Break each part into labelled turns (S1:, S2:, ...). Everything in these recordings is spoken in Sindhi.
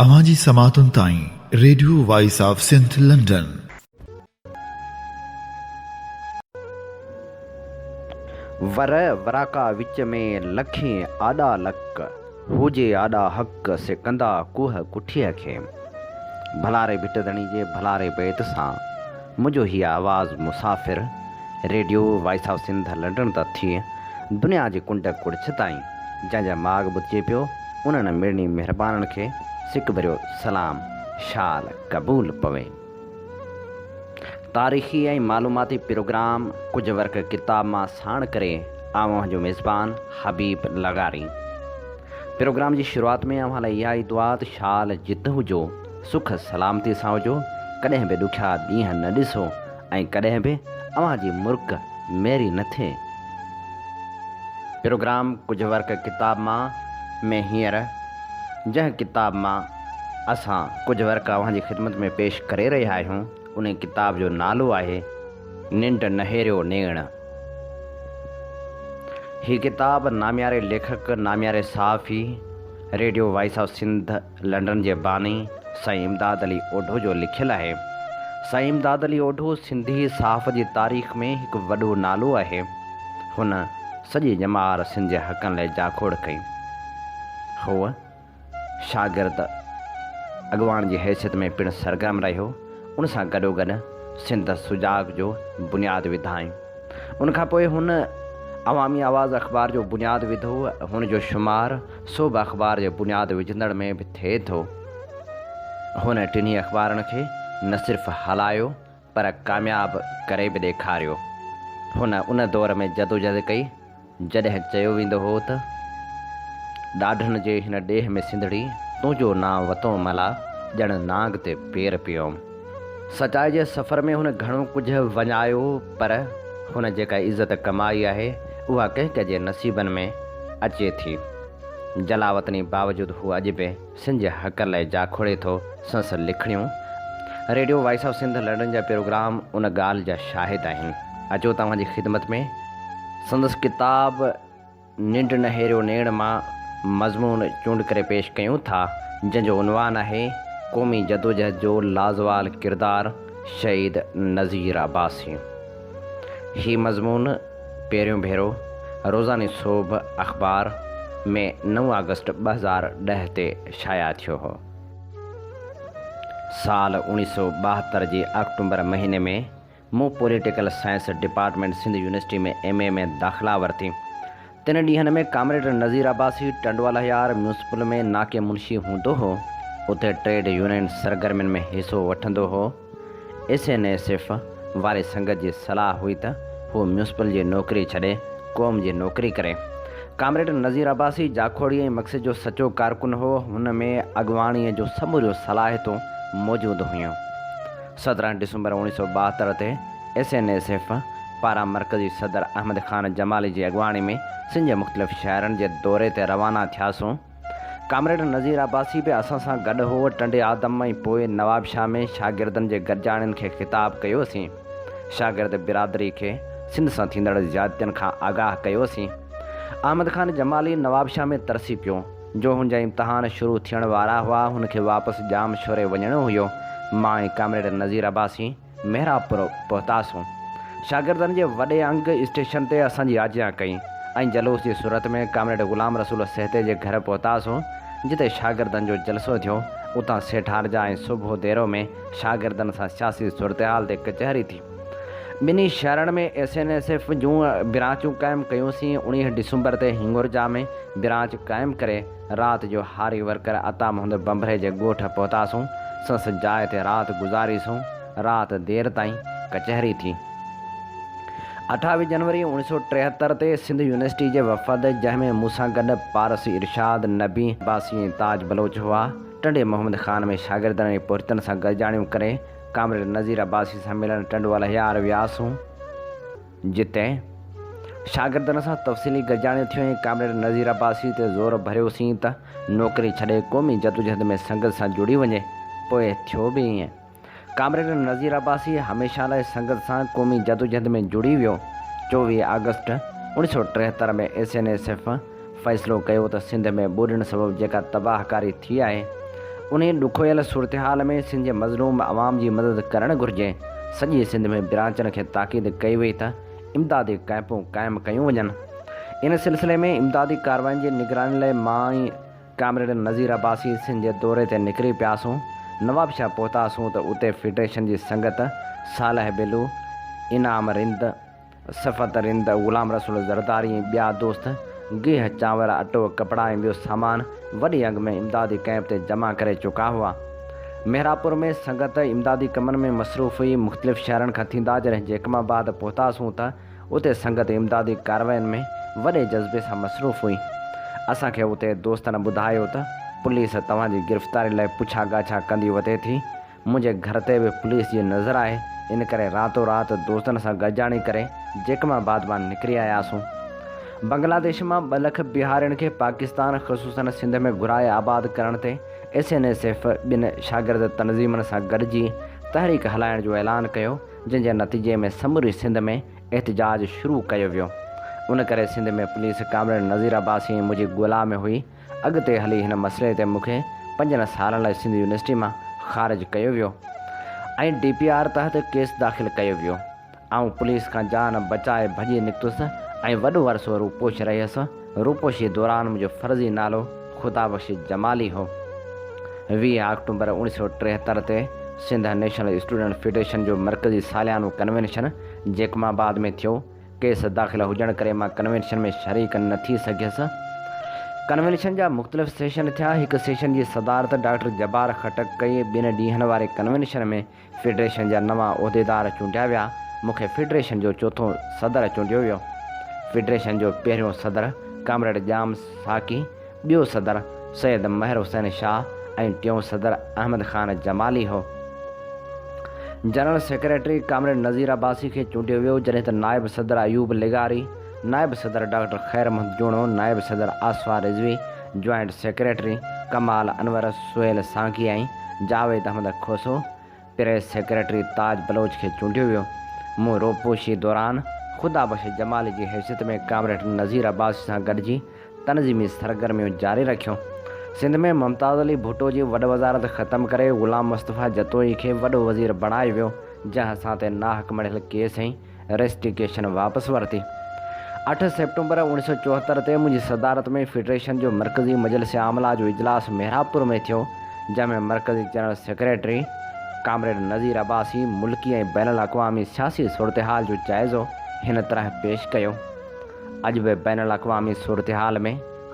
S1: اوهان جي سماعتن تائين radio voice of Sindh London.
S2: ور وراڪا وچ ۾ لکين آڏا لڪ، هو جي آڏا حق، سي ڪندا ڪوهه ڪٺيء کي. ڀلاري ڀٽ ڌڻي جي ڀلاري بيت سان منهنجو هيء آواز مسافر، radio voice of Sindh London تان ٿي دنيا جي ڪنڊ ڪڙڇ تائين جنهن جا ماڳ ٻڌجي پيو، انهن مڙني مهربانن کي سڪ ڀريو سلام شال قبول پوي. تاريخي ۽ معلوماتي پروگرام ڪجهه ورق ڪتاب مان ساڻ ڪري آئون اوهان جو ميزبان حبيب لغاري. پروگرام جي شروعات ۾ اوهان لاء اها ئي دعا ته شال جت هجو، سک سلامتي سان هجو، ڪڏهن به ڏکيا ڏينهن نه ڏسو ۽ ڪڏهن به اوهان جي مرڪ ميري نه ٿئي. پروگرام ڪجهه ورق ڪتاب مان ۾ هينئر جنهن ڪتاب مان اسان ڪجهه ورق اوهان جي خدمت ۾ پيش ڪري رهيا آهيون انهي ڪتاب جو نالو آهي ننڊ نهيريو نيڻ. هي ڪتاب نامياري ليکڪ، نامياري صحافي، radio voice of Sindh London جي باني سائين امداد علي اوڍو جو لکيل آهي. سائين امداد علي اوڍو سنڌي صحافت جي تاريخ ۾ هڪ وڏو نالو آهي. هن سڄي ڄمار سنڌ جي حقن لاء جاکوڙ ڪئي. هو شاگرد اڳواڻ جي حيثيت ۾ پڻ سرگرم رهيو. ان سان گڏوگڏ سنڌ سجاڳ جو بنياد وڌائين. ان کان پوء هن عوامي آواز اخبار جو بنياد وڌو. هن جو شمار سوڀ اخبار جي بنياد وجهندڙ ۾ به ٿئي ٿو. هن ٽنهي اخبارن کي نه صرف هلايو پر ڪامياب ڪري به ڏيکاريو. هن ان دور ۾ جدوجهد ڪئي جڏهن چيو ويندو هو ته، ڏاڍن جي هن ڏيهه ۾ سنڌڙي، تنهنجو نانء وتون ملا، ڄڻ نانگ تي پير پيوم. سچائي جي سفر ۾ هن گهڻو ڪجهه وڃايو پر هن جيڪا عزت ڪمائي آهي، اها ڪنهن ڪنهن جي نصيبن ۾ اچي ٿي. جلاوطني باوجود هو اڄ به سنڌ جي حقن لاء جاکوڙي ٿو، سندس لکڻيون، radio voice of Sindh London جا پروگرام ان ڳالهه جا شاهد آهن. اچو ته اوهان جي خدمت ۾ سندس ڪتاب ننڊ نه هيريو نيڻ مان مضمون چونڊ ڪري پيش ڪيون ٿا، جنهن جو عنوان آهي، قومي جدوجهد جو لازوال ڪردار شهيد نذير عباسي. هي مضمون پهريون ڀيرو روزاني سوڀ اخبار ۾ نو آگسٽ 2010 تي شايع ٿيو هو. سال 1972 جي آڪٽومبر مهيني ۾ مون political science department Sindh university ۾ M A ۾ داخلا ورتي. تن ڏينهن ۾ ڪامريڊ نذير عباسي ٽنڊوالهيار ميونسپل ۾ ناڪي منشي هوندو هو. اتي ٽريڊ يونين سرگرمين ۾ حصو وٺندو هو. ايس اين ايس ايف واري سنگت جي صلاح هئي ته هو ميونسپل جي نوڪري ڇڏي قوم جي نوڪري ڪري. ڪامريڊ نذير عباسي جاکوڙي ۽ مقصد جو سچو ڪارڪن هو. هن ۾ اڳواڻيء جون سموريون صلاحيتون موجود هيون. 17 ڊسمبر 1972 تي ايس اين ايس ايف پاران مرڪزي صدر احمد خان جمالي جي اڳواڻي ۾ سنڌ جي مختلف شهرن جي دوري تي روانا ٿياسون. ڪامريڊ نذير عباسي به اسان سان گڏ هو. ٽنڊي آدم ۽ پوء نوابشاهه ۾ شاگردن جي گڏجاڻين کي خطاب ڪيوسين. شاگرد برادري کي سنڌ سان ٿيندڙ زيادتين کان آگاهه ڪيوسين. احمد خان جمالي نوابشاهه ۾ ترسي پيو. جو هن جا امتحان شروع ٿيڻ وارا هئا، هن کي واپس ڄام شوري وڃڻو هيو. مان ۽ ڪامريڊ نذير عباسي مهرابپور پهتاسون. شاگردن جي وڏي انگ اسٽيشن تي اسان جي آجيان ڪئي ۽ جلوس جي صورت ۾ ڪامريڊ غلام رسول سهتي جي گهر پهتاسون، جتي شاگردن جو جلسو ٿيو. اتان سيٺارجا ۽ صبح ديرو ۾ شاگردن سان سياسي صورتحال تي ڪچهري ٿي. ٻنهي شهرن ۾ ايس اين ايس ايف جون برانچون قائم ڪيونسين. 19 ڊسمبر تي هنڱورجا ۾ برانچ قائم ڪري رات جو هاري ورڪر عطا محمد ڀنڀري جي ڳوٺ پهتاسون. سندس جاء تي رات گذاريسون. رات دير تائين ڪچهري ٿي. 28 جنوري 1973 تي سنڌ يونيورسٽي جي وفد جنهن ۾ مون سان گڏ پارس ارشاد، نبي عباسي ۽ تاج بلوچ هئا، ٽنڊي محمد خان ۾ شاگردن ۽ پورهيتن سان گڏجاڻيون ڪري ڪامريڊ نذير عباسي سان ملڻ ٽنڊو الهيار وياسون، جتي شاگردن سان تفصيلي گڏجاڻيون ٿيون ۽ ڪامريڊ نذير عباسي تي زور ڀريوسين ته نوڪري ڇڏي قومي جدوجهد ۾ سنگت سان جڙي وڃي، پوء ٿيو به ائين. ڪامريڊ نذير عباسي هميشه لاء سنگت سان قومي جدوجهد ۾ جڙي ويو. 24 August 1973 ۾ S N S F فيصلو ڪيو ته سنڌ ۾ ٻوڏن سبب جيڪا تباهه ڪاري ٿي آهي، انهيء ڏکويل صورتحال ۾ سنڌ جي مظلوم عوام جي مدد ڪرڻ گهرجي. سڄي سنڌ ۾ برانچن کي تاڪيد ڪئي وئي ته امدادي ڪئمپون قائم ڪيون وڃن. ان سلسلي ۾ امدادي ڪارواين جي نگراني لاء مان ۽ ڪامريڊ نذير عباسي سنڌ جي دوري تي نڪري پياسون. نوابشاهه پهتاسون ته اتي فيڊريشن جي سنگت صالح بلو، انعام رند، صفت رند، غلام رسول زرداري ۽ ٻيا دوست گيهه، چانور، اٽو، ڪپڙا ۽ ٻيو سامان وڏي انگ ۾ امدادي ڪئمپ تي جمع ڪري چڪا هئا. محرابپور ۾ سنگت امدادي ڪمن ۾ مصروف هئي. مختلف شهرن کان ٿيندا جڏهن جيڪب آباد پهتاسون ته اتي سنگت امدادي ڪارواين ۾ وڏي جذبي سان مصروف هئي. اسان کي اتي دوستن ٻڌايو ته پوليس توهان جي گرفتاري لاء پڇا ڳاڇا ڪندي وتي ٿي. منهنجي گهر تي به پوليس جي نظر آهي، ان ڪري راتو رات دوستن سان گڏجاڻي ڪري جيڪب آباد مان نڪري آياسون. بنگلاديش مان ٻه لک بهارين کي پاڪستان خصوصاً سنڌ ۾ گهرائي آباد ڪرڻ تي ايس اين ايس ايف ٻن شاگرد تنظيمن سان گڏجي تحريڪ هلائڻ جو اعلان ڪيو، جنهن جي نتيجي ۾ سموري سنڌ ۾ احتجاج شروع ڪيو ويو. ان ڪري سنڌ ۾ پوليس ڪامريڊ نذير عباسي ۽ منهنجي ڳولا ۾ هئي. اڳتي هلي هن مسئلي تي مون کي پنجن سالن لاء سنڌ يونيورسٽي مان خارج ڪيو ويو ۽ ڊي پي آر تحت ڪيس داخل ڪيو ويو. آئون پوليس کان جان بچائي ڀڄي نڪتس ۽ وڏو عرصو روپوش رهيس. روپوشي دوران منهنجو فرضي نالو خدا بخش جمالي هو. 20 آڪٽومبر اوڻيهه سؤ 73 تي سنڌ نيشنل اسٽوڊنٽ فيڊريشن جو مرڪزي ساليانو ڪنوينشن جيڪب آباد ۾ ٿيو. ڪيس داخل هجڻ ڪري مان ڪنوينشن ۾ شريڪ نه ٿي سگهيس. ڪنوينشن جا مختلف سيشن ٿيا. هڪ سيشن جي صدارت ڊاڪٽر جبار خٽڪ ڪئي. ٻن ڏينهن واري ڪنوينشن ۾ فيڊريشن جا نوان عهديدار چونڊيا ويا. مون کي فيڊريشن جو چوٿون صدر چونڊيو ويو. فيڊريشن جو پهريون صدر ڪامريڊ ڄام ساقي، ٻيو صدر سيد مهر حسين شاهه ۽ ٽيون صدر احمد خان جمالي هو. General secretary comrade Nazir Abbasi کي چونڊيو ويو، جڏهن ته نائب صدر ايوب لغاري، نائب صدر ڊاڪٽر خير محمد جوڻو، نائب صدر آصفه رضوي، جوائنٽ سيڪريٽري ڪمال انور، سهيل سانگي ۽ جاويد احمد کوسو، پريس سيڪريٽري تاج بلوچ کي چونڊيو ويو. مون روپوشي دوران خدا بخش جمالي جي حيثيت ۾ ڪامريڊ نذير عباسي سان گڏجي تنظيمي سرگرميون جاري رکيون. سنڌ ۾ ممتاز علي ڀٽو جي وڏ وزارت ختم ڪري غلام مصطفيٰ جتوئي کي وڏو وزير بڻايو ويو، جنهن اسان تي ناحق مڙهيل ڪيس ۽ ريسٽيگيشن واپس ورتي. اٺ سيپٽمبر اوڻيهه سؤ 74 تي منهنجي صدارت ۾ فيڊريشن جو مرڪزي مجلس عامله جو اجلاس محرابپور ۾ ٿيو، جنهن ۾ مرڪزي general secretary comrade Nazir Abbasi ملڪي ۽ بين الاقوامي سياسي صورتحال جو جائزو هن طرح پيش ڪيو. اڄ به بين الاقوامي صورتحال ۾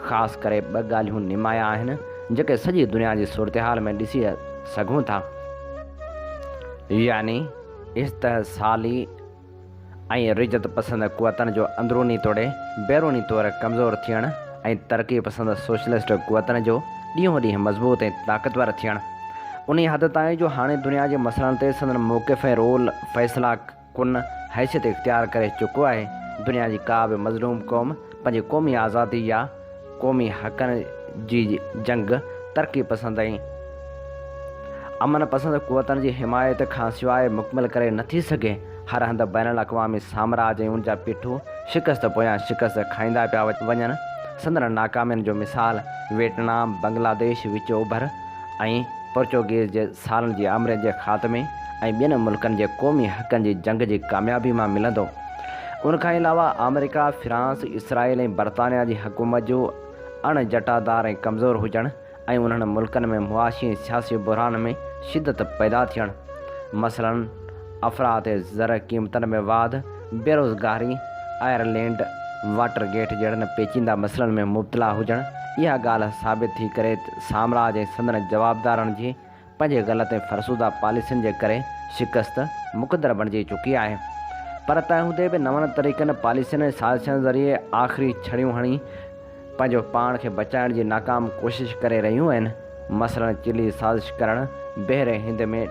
S2: خاص ڪري ٻه ڳالهيون نمايان آهن، جيڪي سڄي دنيا جي صورتحال ۾ ڏسي سگهون ٿا. يعني استحصالي ۽ رجعت پسند قوتن جو اندروني توڙي بيروني طور ڪمزور ٿيڻ ۽ ترقي پسند سوشلسٽ قوتن جو ڏينهون ڏينهن مضبوط ۽ طاقتور ٿيڻ. انهي حد تائين جو هاڻي دنيا جي مسئلن تي سندن موقف ۽ رول فيصلا ڪن حيثيت اختيار ڪري چڪو آهي. دنيا جي ڪا به مظلوم قوم پنهنجي قومي آزادي يا قومي حقن جي جنگ ترقي پسند ۽ امن پسند قوتن جي حمايت کان سواء مڪمل ڪري نه ٿي سگهي. هر هنڌ بين الاقوامي سامراج ۽ ان جا پيٺو شڪست پويان شڪست کائيندا پيا وڃن. سندن ناڪامين جو مثال ويٽنام، بنگلاديش، وچ اوڀر ۽ پورچوگيز جي سالن جي آمريت جي خاتمي ۽ ٻين ملڪن جي قومي حقن جي جنگ جي ڪاميابي مان ملندو. ان کان علاوه آمريڪا، فرانس، اسرائيل ۽ برطانيا جي حڪومت جو اڻ جٽادار ۽ ڪمزور هجڻ ۽ انهن ملڪن ۾ معاشي ۽ سياسي بحران ۾ شدت پيدا ٿيڻ مثلاً افراط زر، قيمتن ۾ واڌ، بيروزگاري، آئرلينڊ واٽر گيٽ جهڙن پيچيده مسئلن ۾ مبتلا هجڻ اها ڳالهه ثابت ٿي ڪري ته سامراج ۽ سندن جوابدارن جي پنهنجي غلط ۽ فرسوده پاليسين جي ڪري شڪست مقدر بڻجي چڪي آهي پر تنهن هوندي به نون طريقن، پاليسين ۽ سازشن ذريعي آخري ڇڙيون هڻي پنهنجو پاڻ کي بچائڻ جي ناڪام ڪوشش ڪري رهيون آهن. مثلاً چلي سازش ڪرڻ، بحر هند ۾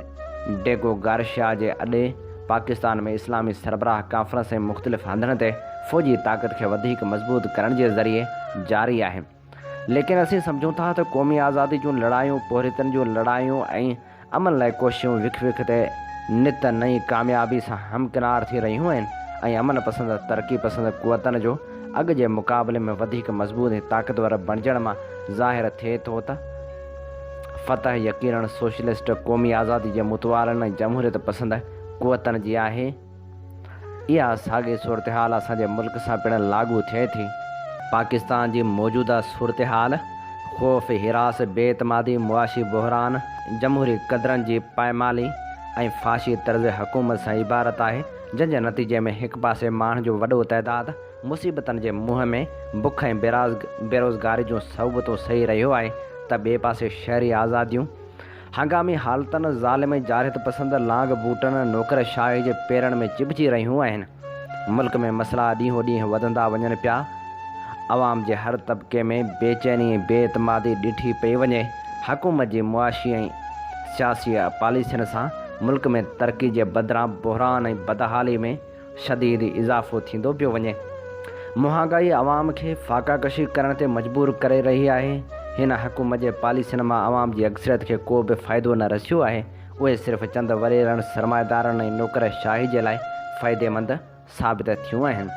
S2: ڊيگو گارشيا جي اڏي، پاڪستان ۾ اسلامي سربراهه ڪانفرنس ۽ مختلف هنڌن تي فوجي طاقت کي وڌيڪ مضبوط ڪرڻ جي ذريعي جاري آهي. ليڪن اسين سمجهون ٿا ته قومي آزادي جون لڙايون، پورهيتن جون لڙايون ۽ امن لاء ڪوششون وک وک تي نت نئين ڪاميابي سان همڪنار ٿي رهيون آهن ۽ امن پسند ترقي پسند قوتن جو اڳ جي مقابلي ۾ وڌيڪ مضبوط ۽ طاقتور بڻجڻ مان ظاهر ٿئي ٿو ته فتح يقينن سوشلسٽ، قومي آزادي جي متوالن ۽ جمهوريت پسند قوتن جي آهي. اها ساڳي صورتحال اسان جي ملڪ سان پڻ لاڳو ٿئي ٿي. پاڪستان جي موجوده صورتحال، خوف، هراس، بي اعتمادي، معاشي بحران، جمهوري قدرن جي پائمالي ۽ فاشي طرز حڪومت سان عبارت آهي، جنهن جي نتيجي ۾ هڪ پاسي ماڻهن جو وڏو تعداد مصيبتن جي منهن ۾ بک ۽ بيروزگاري جون صعوبتون سهي رهيو آهي ته ٻئي پاسي شهري آزاديون هنگامي حالتن، ظالم ۽ جارحيت پسند لانگ بوٽن، نوڪر شاهي جي پيرن ۾ چڀجي رهيون آهن. ملڪ ۾ مسئلا ڏينهون ڏينهن وڌندا وڃن پيا. عوام جي هر طبقي ۾ بيچيني ۽ بي اعتمادي ڏٺي پئي وڃي. حڪومت جي معاشي ۽ سياسي پاليسين سان ملڪ ۾ ترقي جي بدران بحران ۽ بدحالي ۾ شديد اضافو ٿيندو پيو وڃي. مهانگائي عوام کي فاقا ڪشي ڪرڻ تي مجبور ڪري رهي آهي. هن حڪومت جي پاليسين مان عوام جي اڪثريت کي ڪو به فائدو نه رسيو آهي. اهي صرف چند وڏيرن، سرمائيدارن ۽ نوڪر شاهي جي لاء فائديمند ثابت ٿيون آهن.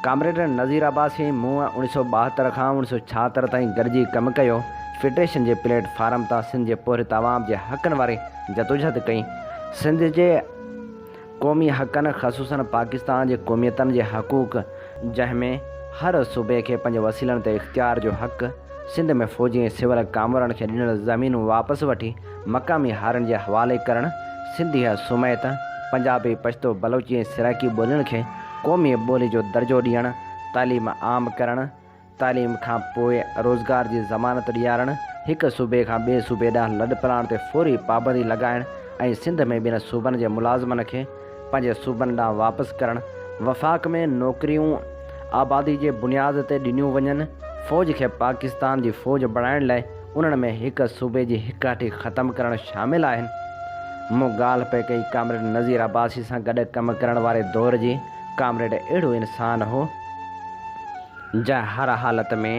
S2: ڪامريڊ نذير عباسي ۽ مون 1972 کان 1976 تائين گڏجي ڪم ڪيو. فيڊريشن جي پليٽ فارم تان سنڌ جي پورهيت عوام جي حقن واري جدوجهد ڪئي. سنڌ جي. قومي حقن خصوصاً پاڪستان جي قوميتن جي حقوق جنهن ۾ هر صوبي کي پنهنجي وسيلن تي اختيار جو حق، سنڌ ۾ فوجي ۽ سول ڪامورن کي ڏنل زمينون واپس وٺي مقامي هارين جي حوالي ڪرڻ، سنڌيء سميت پنجابي، پشتو، بلوچي ۽ سرائيڪي ٻولين کي قومي ٻولي جو درجو ڏيڻ، تعليم عام ڪرڻ، تعليم کان پوء روزگار جي ضمانت ڏيارڻ، هڪ صوبي کان ٻئي صوبي ڏانهن لڏپلاڻ تي فوري پابندي لڳائڻ ۽ سنڌ ۾ ٻين صوبن جي ملازمن کي پنهنجي صوبن ڏانهن واپس ڪرڻ، وفاق ۾ نوڪريون آبادي جي بنياد تي ڏنيون وڃن، فوج کي پاڪستان جي فوج بڻائڻ لاء انهن ۾ هڪ صوبي جي هڪ هٺي ختم ڪرڻ شامل آهن. مون ڳالهه پئي ڪئي ڪامريڊ نذير عباسي سان گڏ ڪم ڪرڻ واري دور جي، ڪامريڊ اهڙو انسان هو، جنهن هر حالت ۾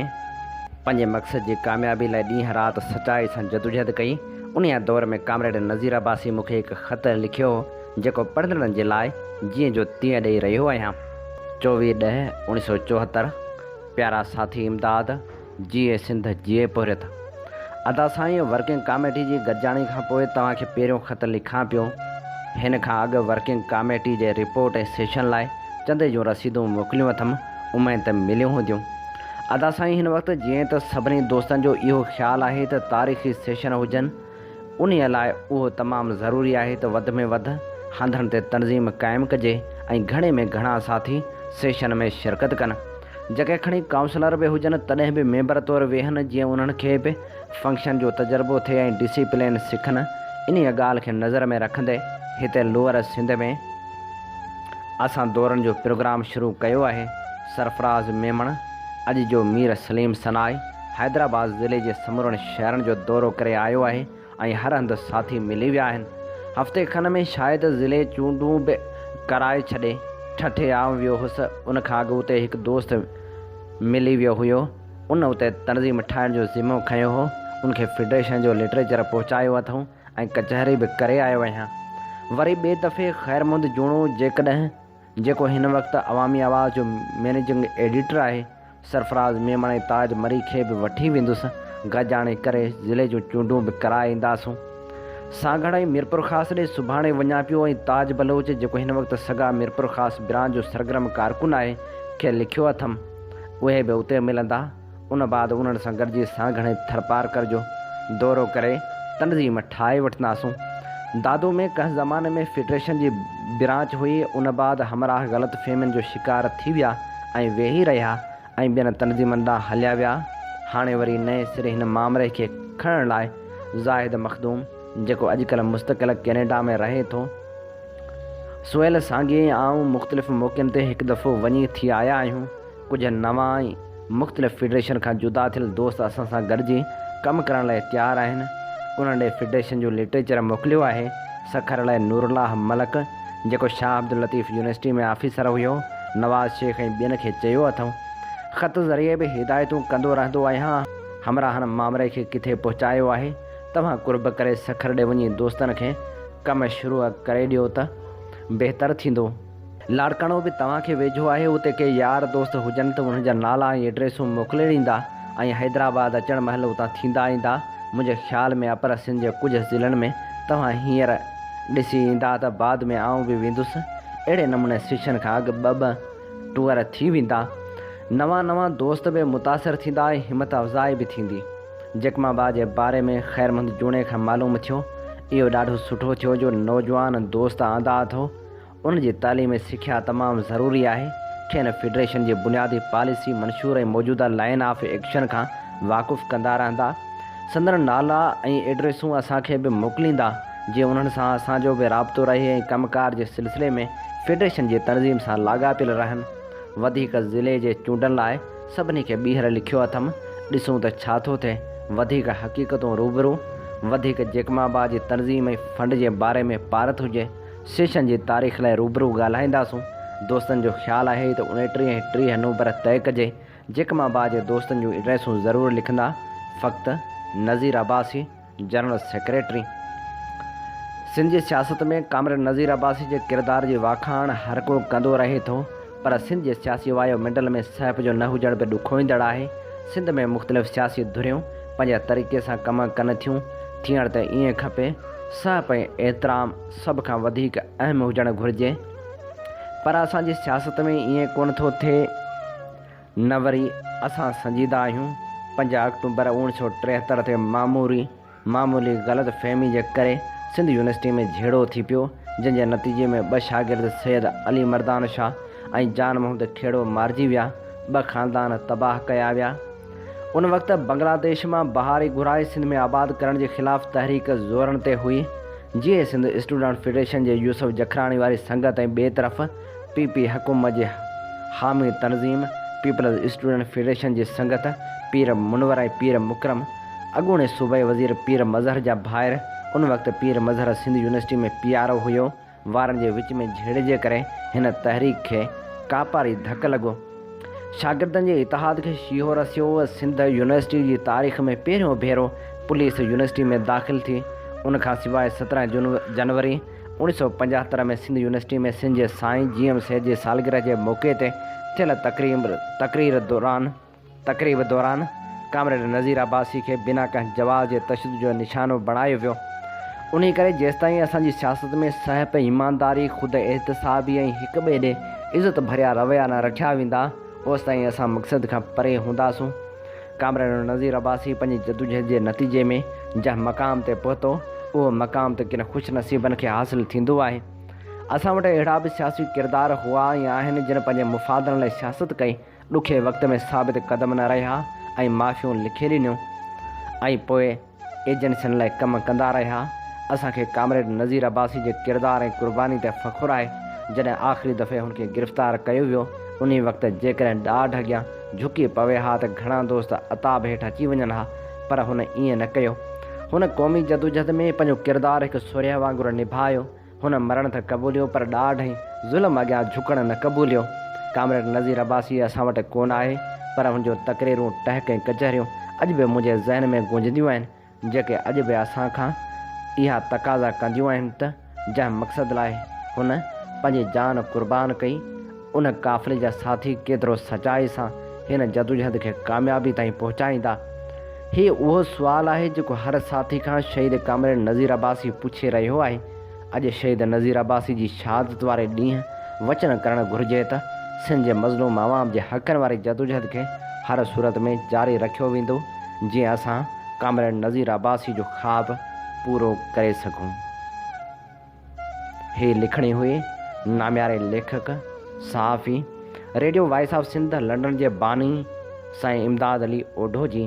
S2: پنهنجي مقصد جي ڪاميابي لاء ڏينهن رات سچائي سان جدوجهد ڪئي. انهيء دور ۾ ڪامريڊ نذير عباسي مون کي هڪ خط لکيو هو، جيڪو پڙهندڙن جي لاء جيئن جو تيئن ڏئي رهيو آهيان. 24 ڏهه 1974 پيارا ساٿي امداد، جيئي سنڌ جيئي پورهيت. ادا سائين ورڪنگ ڪاميٽي جي گڏجاڻي کان پوء توهان کي پهريون خط لکان پيو. هن کان اڳ ورڪنگ ڪاميٽي جي رپورٽ ۽ سيشن لاء چندي جون رسيدون موڪليون اٿم، اميد ته مليون هونديون. ادا سائين هن وقت جيئن ته سڀني دوستن جو اهو خيال آهي ته تاريخي سيشن هجن، انهيء لاء اهو تمام ضروري آهي ته وڌ ۾ وڌ هنڌن تي تنظيم قائم ڪجي ۽ گهڻي ۾ گهڻا ساٿي سيشن ۾ شرڪت ڪن. جيڪي کڻي ڪائونسلر به هجن تڏهن به ميمبر طور ويهن جيئن انهن کي به فنڪشن جو تجربو ٿئي ۽ ڊسيپلين سکن. انهيء ڳالهه کي نظر ۾ رکندي هتي لوئر سنڌ ۾ اسان دورن جو پروگرام شروع ڪيو آهي. سرفراز ميمڻ، اڄ جو مير سليم سنائي، حيدرآباد ضلعي جي سمورن شهرن جو دورو ڪري آيو آهي ۽ هر هنڌ ساٿي ملي ويا آهن. هفتي کن ۾ شايد ضلعي چونڊون به ڪرائي ڇڏي. ٺٽي آئون ويو هوس، ان کان اڳ اتي هڪ دوست ملي ويو هيو. ان اتي تنظيم ٺاهڻ جو ذمو کنيو هو. ان کي فيڊريشن جو لٽريچر پهچايو اٿئون ۽ ڪچهري به ڪري آيو آهيان. وري ٻئي دفعي خيرمحمد جوڻو جيڪڏهن جيڪو هن وقت عوامي آواز جو مئنيجنگ ايڊيٽر آهي، سرفراز ميمڻ ۽ تاج مري کي به وٺي ويندس، گڏجاڻي ڪري ضلعي جون چونڊون به ڪرائي اينداسون. سانگهڙ ۽ ميرپورخاص ڏي سڀاڻي وڃان پيو ۽ تاج بلوچ جيڪو هن وقت سگا ميرپورخاص برانچ جو سرگرم ڪارڪن آهي، کي لکيو اٿم، اهي به اتي ملندا. ان بعد انهن سان گڏجي سانگهڙ ۽ ٿرپارڪر جو دورو ڪري تنظيم ٺاهي وٺنداسون. دادو ۾ ڪنهن زماني ۾ فيڊريشن جي برانچ هئي، ان بعد همراهه غلط فهمين جو شڪار ٿي ويا ۽ ويهي رهيا ۽ ٻين تنظيمن ڏانهن هليا ويا. هاڻي وري نئين سر هن مامري کي کڻڻ لاء زاهد مخدوم، جيڪو اڄڪلهه مستقل ڪئنيڊا ۾ رهي ٿو، سهيل سانگي ۽ آئون مختلف موقعن تي هڪ دفعو وڃي ٿي آيا آهيون. ڪجهه نوان ۽ مختلف فيڊريشن کان جدا ٿيل دوست اسان سان گڏجي ڪم ڪرڻ لاء تيار آهن. انهن ڏي فيڊريشن جو لٽريچر موڪليو آهي. سکر لاء نورالله ملڪ، جيڪو شاهه عبداللطيف يونيورسٽي ۾ آفيسر هيو، نواز شيخ ۽ ٻين کي چيو اٿئون. خط ذريعي به هدايتون ڪندو رهندو آهيان. همراهن مامري کي ڪٿي پهچايو آهي. توهان قرب ڪري سکر ڏي وڃي دوستن کي ڪم شروع ڪري ڏيو ته بهتر ٿيندو. لاڙڪاڻو به توهان کي ويجهو آهي، اتي ڪي يار دوست هجن ته انهن جا نالا ۽ ايڊريسون موڪلي ڏيندا ۽ حيدرآباد اچڻ مهل اتان ٿيندا ايندا منهنجي خيال ۾ اپر سنڌ جي ڪجهه ضلعن ۾ توهان هينئر ڏسي ايندا ته بعد ۾ آئون به ويندس. اهڙي نموني سيشن کان اڳ ٻه ٻه ٽوئر ٿي ويندا. نوان نوان دوست به متاثر ٿيندا ۽ همت افزائي به ٿيندي. جيڪماباد جي باري ۾ خير محمد جوڻي کان معلوم ٿيو. اهو ڏاڍو سٺو ٿيو جو نوجوان دوست آندا اٿو. ان جي تعليم ۽ سکيا تمام ضروري آهي. کين فيڊريشن جي بنيادي پاليسي، منشور ۽ موجوده لائين آف ايڪشن کان واقف ڪندا رهندا. سندن نالا ۽ ايڊريسون اسان کي به موڪليندا، جيئن انهن سان اسان جو به رابطو رهي ۽ ڪم ڪار جي سلسلي ۾ فيڊريشن جي تنظيم سان لاڳاپيل رهن. وڌيڪ ضلعي جي چونڊن لاء سڀني کي ٻيهر لکيو اٿم، ڏسون ته ڇا ٿو ٿئي. وڌيڪ حقيقتون روبرو، وڌيڪ جيڪماباد جي تنظيم ۽ فنڊ جي باري ۾ پارت هجي. سيشن جي تاريخ لاء روبرو ڳالهائينداسون. دوستن جو خيال آهي ته اڻيٽيهه ۽ 30 نومبر طئي ڪجي. جيڪماباد جي دوستن جون ايڊريسون ضرور لکندا. فقط نذير عباسي، جنرل سيڪريٽري. سنڌ جي سياست ۾ ڪامريڊ نذير عباسي جي ڪردار جي واکاڻ هر ڪو ڪندو رهي ٿو پر سنڌ جي سياسي وايو منڊل ۾ سهپ جو نه هجڻ به ڏکوئيندڙ آهي. سنڌ ۾ مختلف سياسي ڌريون پنهنجي طريقي سان ڪم ڪن ٿيون. ٿيڻ ته ائين کپي. سهپ ۽ احترام سڀ کان وڌيڪ اهم هجڻ گهرجي پر اسان جي سياست ۾ ائين ڪونه ٿو ٿئي نه وري اسان سنجيده آهيون. پنج آڪٽوبر اوڻ سؤ 73 تي معموري معمولي غلط فهمي جي ڪري سنڌ يونيورسٽي ۾ جهيڙو ٿي پيو جنهن جي نتيجي ۾ ٻه شاگرد سيد علي مردان شاهه ۽ جان محمد کهڙو مارجي ويا، ٻه خاندان تباهه ڪيا ويا. ان وقت بنگلاديش مان بهاري گهرائي سنڌ ۾ آباد ڪرڻ جي خلاف تحريڪ زورن تي هئي. جيئي سنڌ اسٽوڊنٽ فيڊريشن جي يوسف جکراڻي واري سنگت ۽ ٻئي طرف پي پي حڪومت جي حامي تنظيم پيپلز اسٽوڊنٽ فيڊريشن جي سنگت پير منور ۽ پير مڪرم اڳوڻي صوبائي وزير پير مظهر جا ڀائر ان وقت Pir Mazhar Sindh university ۾ P R O هيو وارن جي وچ ۾ جهيڙي جي ڪري هن تحريڪ کي ڪاپاري ڌڪ لڳو. شاگردن جي اتحاد کي شيهو رسيو. سنڌ يونيورسٽي جي تاريخ ۾ پهريون ڀيرو پوليس يونيورسٽي ۾ داخل ٿي. ان کان سواء 17 جنوري 1975 ۾ سنڌ يونيورسٽي ۾ سنڌ جي سائين جي ايم سيد جي سالگرهه جي موقعي تي ٿيل تقرير دوران تقريب دوران ڪامريڊ نذير عباسي کي بنا ڪنهن جواز جي تشدد جو نشانو بڻايو ويو. انهي ڪري جيستائين اسان جي سياست ۾ سهپ، ايمانداري، خود احتسابي ۽ هڪ ٻئي ڏي عزت ڀريا رويا نه رکيا ويندا، اوستائين اسان مقصد کان پري هونداسون. ڪامريڊ نذير عباسي پنهنجي جدوجهد جي نتيجي ۾ جنهن مقام تي پهتو، اهو مقام ته ڪن خوش نصيبن کي حاصل ٿيندو آهي. اسان وٽ اهڙا به سياسي ڪردار هئا ۽ آهن جن پنهنجي مفادن لاء سياست ڪئي، ڏکئي وقت ۾ ثابت قدم نه رهيا ۽ معافيون لکي ڏنيون ۽ پوء ايجنسين لاء ڪم ڪندا رهيا. اسان کي ڪامريڊ نذير عباسي جي ڪردار ۽ قرباني تي فخر آهي. جڏهن آخري دفعي هن کي گرفتار ڪيو ويو، انهي وقت جيڪڏهن ڏاڍ اڳيان جهڪي پوي ها ته گهڻا دوست عتاب هيٺ اچي وڃن ها، پر هن ائين نه ڪيو. هن قومي جدوجھد ۾ پنهنجو ڪردار هڪ سورهيه وانگر نڀايو. هن مرڻ ته قبوليو پر ڏاڍ ۽ ظلم اڳيان جهڪڻ نه قبوليو. ڪامريڊ نذير عباسي اسان وٽ ڪونه آهي پر هن جون تقريرون، ٽهڪ ۽ ڪچهريون اڄ به منهنجي ذهن ۾ گونجنديون آهن، جيڪي اڄ به اسان کان اها تقاضا ڪنديون آهن ته جنهن مقصد لاء هن پنهنجي جان قربان ڪئي، ان قافلي جا ساٿي ڪيترو سچائي سان هن جدوجهد کي ڪاميابي تائين پهچائيندا؟ هي اهو سوال آهي جيڪو هر ساٿي کان شهيد ڪامريڊ نذير عباسي پڇي رهيو آهي. اڄ شهيد نذير عباسي جي شهادت واري ڏينهن وچن ڪرڻ گهرجي ته سنڌ جي مظلوم عوام جي حقن واري جدوجهد کي هر صورت ۾ جاري رکيو ويندو جيئن اسان ڪامريڊ نذير عباسي جو خواب پورو ڪري سگهون. هيء لکڻي هئي نامياري ليکڪ، صحافي، radio voice of Sindh London جي باني سائين امداد علي اوڍو جي،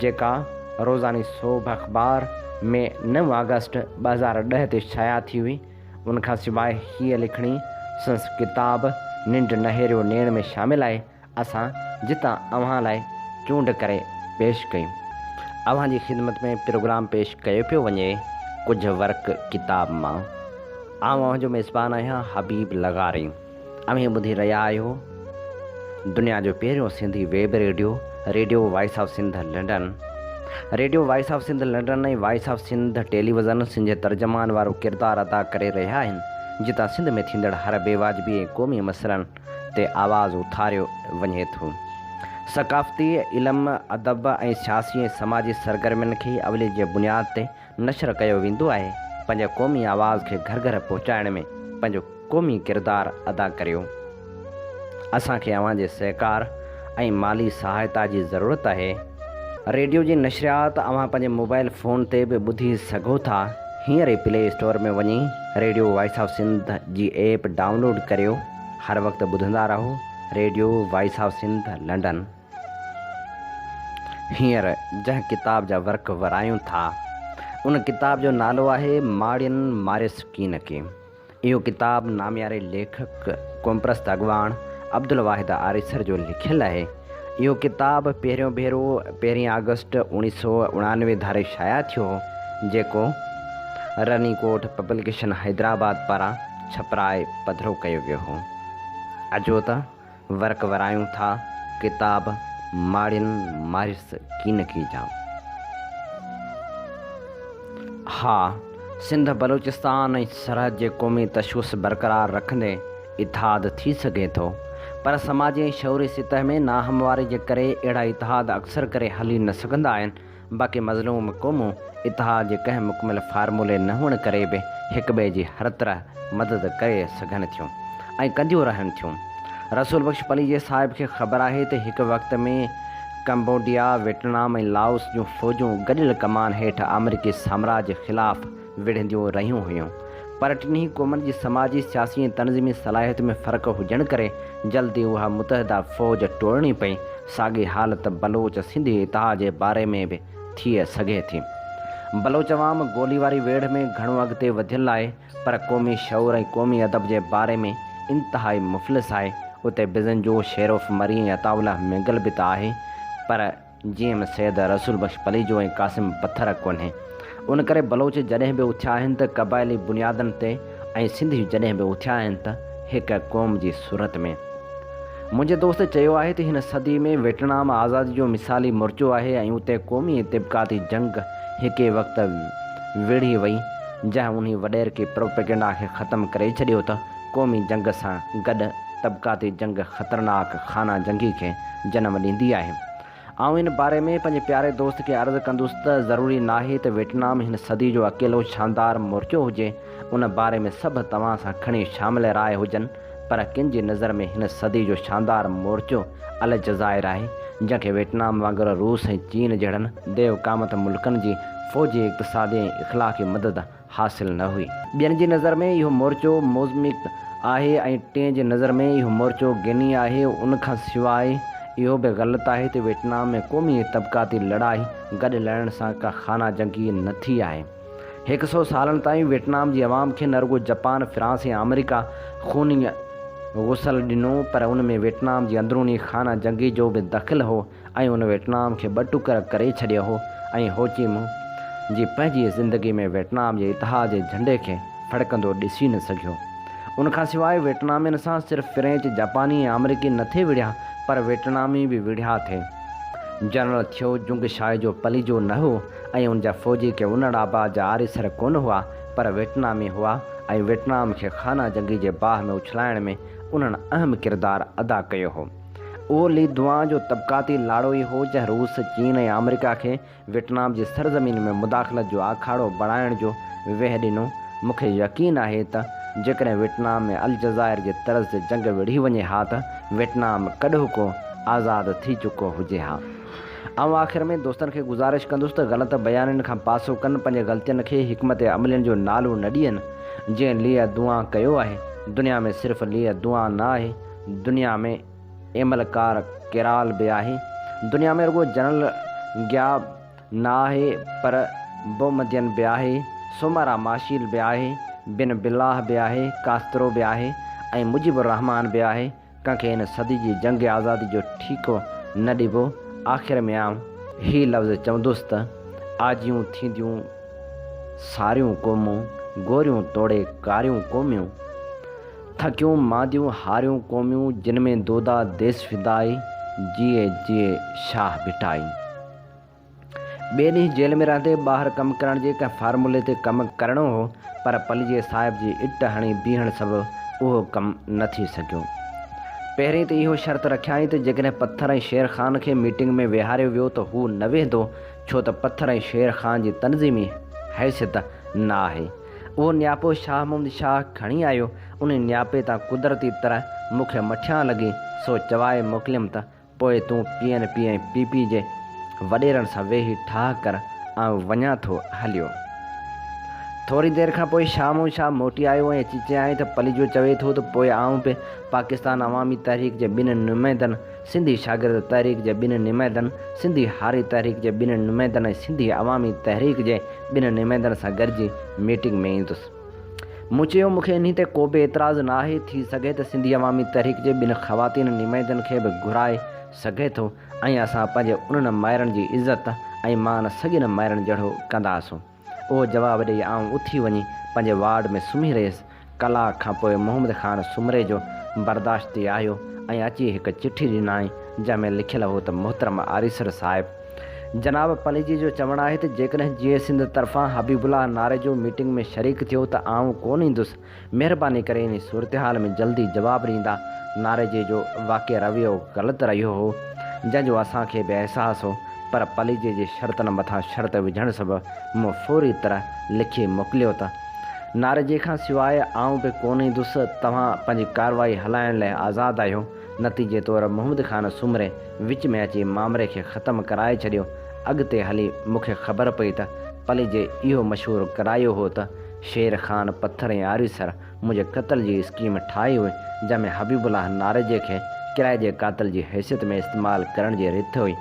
S2: جيڪا روزاني سوڀ اخبار ۾ نو آگسٽ 2010 تي شايع ٿي هئي. ان کان سواء هيء لکڻي سندس ڪتاب ننڊ نهيريو نيڻ ۾ شامل آهي. اسان جتان اوهان لاء چونڊ ڪري پيش ڪيون. اوهان جي خدمت ۾ پروگرام پيش ڪيو پيو وڃي ڪجهه ورق ڪتاب مان. آئون اوهان جو ميزبان آهيان حبيب لغاري. اوهين ٻڌي رهيا آهيو دنيا جو پهريون Sindhi web radio, radio voice of Sindh London. Radio voice of Sindh London ۽ voice of Sindh television Sindh جي ترجمان وارو ڪردار ادا ڪري رهيا آهن جتان سنڌ ۾ ٿيندڙ هر بيواجبي ۽ قومي مسئلن تي آواز اٿاريو وڃي ٿو. ثقافتي، علم، ادب ۽ سياسي ۽ سماجي سرگرمين کي اوليت جي بنياد تي نشر ڪيو ويندو آهي. پنهنجي قومي آواز کي گهر گهر پهچائڻ ۾ پنهنجو قومي ڪردار ادا ڪريو. اسان کي اوهان جي سهڪار ۽ مالي سهائتا جي ضرورت آهي. ريڊيو جي نشريات اوهان پنهنجي موبائل فون تي به ٻڌي سگهو ٿا. هينئر ئي پلي اسٽور ۾ وڃي ريڊيو وائس آف سنڌ جي ايپ ڊائونلوڊ ڪريو. هر وقت ٻڌندا رهو radio voice of Sindh London. هينئر جنهن ڪتاب جا ورق ورايون ٿا، ان ڪتاب جو نالو آهي ماڙين ماريس ڪين ڪي. اهو ڪتاب نامياري ليکڪ، قومپرست اڳواڻ عبدالواحد آريسر جو لکيل آهي. اهو ڪتاب پهريون ڀيرو پهرين آگسٽ اوڻيهه سؤ اڻانوي ڌاري شايع ٿيو هو، جيڪو رني ڪوٽ پبلڪيشن حيدرآباد پاران ڇپرائي پڌرو ڪيو ويو هو. اچو ته ورق ورايون ٿا ڪتاب ماڙين ماريس ڪين ڪي جا. ها، سنڌ، بلوچستان ۽ سرحد جي قومي تشخص برقرار رکندي اتحاد ٿي سگهي ٿو، پر سماجي ۽ شعوري سطح ۾ ناهمواري جي ڪري اهڙا اتحاد اڪثر ڪري هلي نه سگهندا آهن، باقي مظلوم قومون اتحاد جي ڪنهن مڪمل فارمولي نه هئڻ ڪري به هڪٻئي جي هر طرح مدد ڪري سگهن ٿيون ۽ ڪنديون رهن ٿيون. رسول بخش پليجي صاحب کي خبر آهي ته هڪ وقت ۾ ڪمبوڊيا، ويٽنام ۽ لائوس جون فوجون گڏيل ڪمان هيٺ آمريڪي سامراج خلاف وڙهنديون رهيون هيون پر ٽنهي قومن جي سماجي، سياسي ۽ تنظيمي صلاحيت ۾ فرق هجڻ ڪري جلد ئي اها متحده فوج ٽوڙڻي پئي. ساڳي حالت بلوچ سنڌي اتحاد جي باري ۾ به ٿي سگهي ٿي. بلوچ عوام گولي واري ويڙهه ۾ گهڻو اڳتي وڌيل آهي پر قومي شعور ۽ قومي ادب جي باري ۾ انتهائي مفلس آهي. اتي بزنجو، شيروف مري ۽ عطاء الله مينگل به ته آهي پر جي ايم سيد، رسول بخش پليجو ۽ قاسم پٿر ڪونهي. ان ڪري بلوچ جڏهن به اٿيا آهن ته قبائلي بنيادن تي ۽ سنڌي جڏهن به اٿيا آهن ته هڪ قوم جي صورت ۾. منهنجي دوست چيو آهي ته هن صدي ۾ ويٽنام آزادي جو مثالي مورچو آهي ۽ اتي قومي ۽ طبقاتي جنگ هڪ ئي وقت وڙهي وئي جنهن انهي وڏيرڪي پروپيگنڊا کي ختم ڪري ڇڏيو ته قومي جنگ سان گڏ طبقاتي جنگ خطرناڪ خانه جنگي کي جنم ڏيندي آهي. آئون ان باري ۾ پنهنجي پياري دوست کي عرض ڪندس ته ضروري ناهي ته ويٽنام هن صدي جو اڪيلو شاندار مورچو هجي، ان باري ۾ سڀ توهان سان کڻي شامل راء هجن، پر ڪن جي نظر ۾ هن صدي جو شاندار مورچو الجزائر آهي، جنهن کي ويٽنام وانگر روس ۽ چين جهڙن ديو قامت ملڪن جي فوجي، اقتصادي ۽ اخلاقي مدد حاصل نه هئي. ٻين جي نظر ۾ اهو مورچو موزمبيق آهي ۽ ٽئين جي نظر ۾ اهو مورچو گني آهي. ان کان سواء اهو به غلط آهي ته ويٽنام ۾ قومي ۽ طبقاتي لڙائي گڏ لڙڻ سان ڪا خانه جنگي نه ٿي آهي. هڪ سئو سالن تائين ويٽنام جي عوام کي نه رڳو جپان، فرانس ۽ آمريڪا خوني غسل ڏنو پر ان ۾ ويٽنام جي اندروني خانه جنگي جو به دخل هو. ۽ ان ويٽنام کي ٻه ٽڪر ڪري ڇڏيو هو ۽ هوچي منهه جي پنهنجي زندگي ۾ ويٽنام جي اتحاد جي جهنڊي کي ڦڙڪندو ڏسي نه سگهيو. ان کان سواء ويٽنامين سان صرف فرينچ، جاپاني ۽ آمريڪي نه ٿي وڙهيا پر ويٽنامي به وڙهيا ٿي. جنرل ٿيو جنگ شاهه جو پليجو نه هو ۽ ان جا فوجي ڪي انڙ آباد جا آريسر ڪونه هئا پر ويٽنامي هئا ۽ ويٽنام کي خانه جنگي جي باهه ۾ اڇلائڻ ۾ انهن اهم ڪردار ادا ڪيو هو. اهو لي دوان جو طبقاتي لاڙو ئي هو جنهن روس، چين ۽ آمريڪا کي ويٽنام جي سرزمين ۾ مداخلت جو آکاڙو بڻائڻ جو ويهه ڏنو. مون کي يقين آهي ته جيڪڏهن ويٽنام ۾ الجزائر جي طرز تي جنگ وڙهي وڃي ها ته ويٽنام ڪڏهوڪو آزاد ٿي چڪو هجي ها. آئون آخر ۾ دوستن کي گذارش ڪندس ته غلط بيانين کان پاسو ڪن، پنهنجي غلطين کي حڪمت عملين جو نالو نه ڏين. جنهن لي دوان ڪيو آهي. دنيا ۾ صرف لي دوان نه آهي. دنيا ۾ ايملڪار ڪيرال به آهي. دنيا ۾ رڳو جنرل گيا نه آهي پر بومدين به آهي، سومارا ماشيل به آهي، بن بلاهه به آهي، ڪاسترو به آهي ۽ مجيب الرحمان به آهي. ڪنهن کي هن صدي جي جنگ آزادي جو ٺيڪو نه ڏبو. آخر ۾ آئون هي لفظ چوندس ته آجيون ٿينديون ساريون قومون، گوريون توڙي ڪاريون قوميون. ٿڪيون مانديون هاريون قوميون جن ۾ دودا ديس فدائي جيئي جيئي شاهه ڀٽائي. ٻئي ڏينهن جيل ۾ رهندي ٻاهر ڪم ڪرڻ جي ڪنهن فارمولي تي ڪم ڪرڻو هو پر پليجي صاحب جي it هڻي بيهڻ سبب اهو ڪم نه ٿي سگهيو. پهرين ته اهو شرط رکيائين ته جيڪڏهن پٿر ۽ شير خان کي ميٽنگ ۾ ويهاريو ويو ته هو نه ويهندو ڇو ته پٿر ۽ شير خان جي تنظيمي حيثيت نه آهي. اهو نياپو شاهه محمد شاهه کڻي آيو. انهي نياپي تان قدرتي طرح مون کي مٺيان لڳي، سو چوائي موڪليم ته پوء تون P N P ۽ P P جي وڏيرن سان ويهي ٺاهه ڪر، آئون وڃان ٿو هليو. ٿوري دير کان پوء شاهه محمد شاهه موٽي آيو ۽ اچي چيائين ته پليجو چوي ٿو ته پوء آئون به پاڪستان عوامي تحريڪ جي ٻن نمائندن، سنڌي شاگرد تحريڪ جي ٻن نمائندن، سنڌي هاري تحريڪ جي ٻن نمائندن ۽ سنڌي عوامي تحريڪ جي ٻن نمائندن سان گڏجي ميٽنگ ۾ ايندس. مون چيو، مون کي انهي تي ڪو به اعتراض نه آهي، ٿي سگهي ته سنڌي عوامي تحريڪ جي ٻن خواتين نمائندن کي به گهرائي سگهي ٿو ۽ اسان پنهنجي انهن مائرن جي عزت ۽ مان سڳين مائرن جهڙو ڪنداسون. اهو جواب ڏئي آئون اٿي وڃي پنهنجي وارڊ ۾ سمهي رهيس. ڪلاڪ کان پوء محمد خان سومري جو برداشتي آيو ۽ اچي هڪ چٺي ڏنائين، جنهن ۾ لکيل هو ته محترم آريسر صاحب! جناب پليجي جو چوڻ آهي ته جيڪڏهن جيئي سنڌ طرفان حبيب الله ناريجو ميٽنگ ۾ شريڪ ٿيو ته آئون ڪونه ايندس، مهرباني ڪري انهي صورتحال ۾ جلدي جواب ڏيندا، ناريجي جو واقعي رويو غلط رهيو هو، جنهن جو اسان کي به احساس هو، پر پليجي جي شرطن مٿان شرط وجهڻ سبب مون فوري طرح لکي موڪليو ته ناريجي کان سواء آئون به ڪونه ايندس، توهان پنهنجي ڪارروائي هلائڻ لئه آزاد آهيو. نتيجي طور محمد خان سومري وچ ۾ اچي مامري کي ختم ڪرائي ڇڏيو. اڳتي هلي مون کي خبر پئي ته پليجي اهو مشهور ڪرايو هو ته شير خان پٿر ۽ آريسر منهنجي قتل جي اسڪيم ٺاهي هئي، جنهن ۾ حبيب الله ناريجي کي ڪرائي جي قاتل جي حيثيت ۾ استعمال ڪرڻ جي رٿ هئي.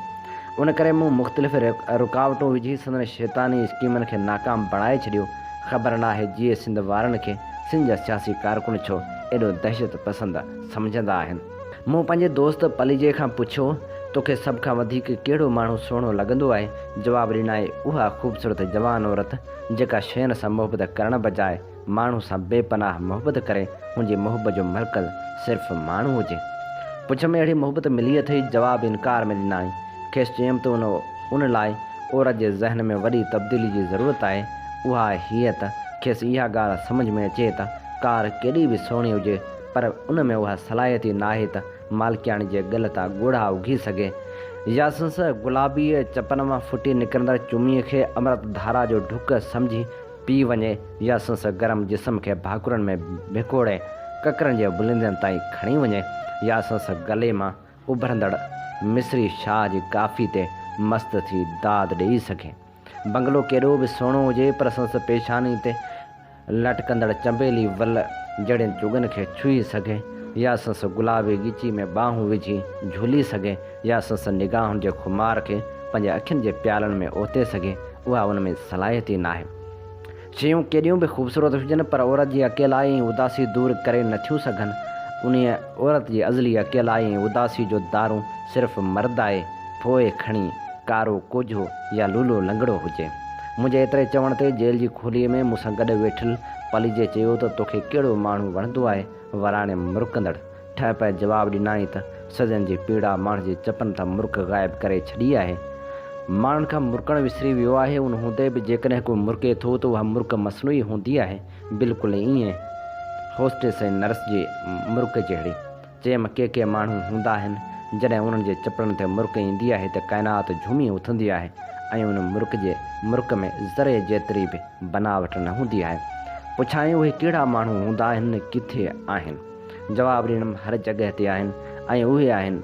S2: ان ڪري مون مختلف رڪاوٽون وجهي سندن شيطاني اسڪيمن کي ناڪام بڻائي ڇڏيو. خبر ناهي جيئي سنڌ وارن کي سنڌ جا سياسي ڪارڪن ڇو ايڏو دهشت پسند سمجهندا آهن. مون پنهنجي دوست پليجي کان پڇيو، توکي سڀ کان وڌيڪ ڪهڙو ماڻهو سهڻو لڳندو آهي؟ جواب ڏنائين، اها خوبصورت جوان عورت، جيڪا شين سان محبت ڪرڻ بجاء ماڻهو سان بي پناهه محبت ڪري، هن جي محبت جو مرڪز صرف ماڻهو هجي. پڇيم، اهڙي محبت ملي اٿئي؟ جواب انڪار ۾ ڏنائين. کيس چيم ته ان لاء عورت جي ذهن ۾ وڏي تبديلي جي ضرورت آهي، اها هيء ته کيس اها ڳالهه سمجهه ۾ اچي ته ڪار ڪيڏي به سهڻي هجي پر ان ۾ اها صلاحيت ئي ناهي ته مالڪياڻي جي ڳل تان ڳوڙها اگهي سگهي يا سنس گلابي چپن مان ڦٽي نڪرندڙ چميء کي امرت ڌارا جو ڍڪ سمجهي پي وڃي يا سنس گرم جسم کي ڀاڪرن ۾ ڀڪوڙي ڪڪرن جي بلندين تائين کڻي وڃي يا سنس گلي مان اڀرندڙ مصري شاهه جي ڪافي تي مست ٿي داد ڏيئي سگهي. بنگلو ڪيڏو به سهڻو هجي پر سندس پيشاني تي لٽڪندڙ چنبيلي ول جهڙين چڳن کي ڇهي سگهي يا سندس گلابي ڳچي ۾ ٻانهون وجهي جهولي سگهي يا سندس نگاهن جي خمار کي پنهنجي اکين جي پيالن ۾ اوتي سگهي اها ان ۾ صلاحيت ئي ناهي. شيون ڪيڏيون به خوبصورت هجن پر عورت جي اڪيلائي ۽ اداسي دور ڪري نه ٿيون سگهن. انهيء عورت جي ازلي اڪيلائي ۽ اداسي جو دارون صرف مرد آهي، پوء کڻي ڪارو ڪوجهو يا لولو لنگڙو هجي. منهنجي ايتري چوڻ تي جيل جي کوليء ۾ مون سان گڏ ويٺل پليجي چيو ته توکي ڪهڙو ماڻهو وڻندو آهي؟ وراڻيم مرڪندڙ ٺهه پهه جواب ڏنائين ته صدين جي پيڙا ماڻهن جي چپن تان مرڪ غائب ڪري ڇڏي آهي. ماڻهن کان مرڪڻ وسري ويو آهي، ان هوندي به جيڪڏهن ڪو مرڪي ٿو ته اها مرڪ مصنوعي هوندي آهي، بلڪل ائين هوسٽس ۽ نرس جي مرڪ جهڙي. چيم ڪي ڪي ماڻهو هوندا آهن، جڏهن انهن جي چپڙن تي مرڪ ايندي آهي ته ڪائنات جهومي اٿندي آهي ۽ ان مرڪ جي مرڪ ۾ ذري جيتري به بناوٽ نه هوندي آهي. پڇيائين اهي ڪهڙا ماڻهو هوندا آهن، ڪٿي آهن؟ جواب ڏنم هر جڳهه تي آهن ۽ اهي آهن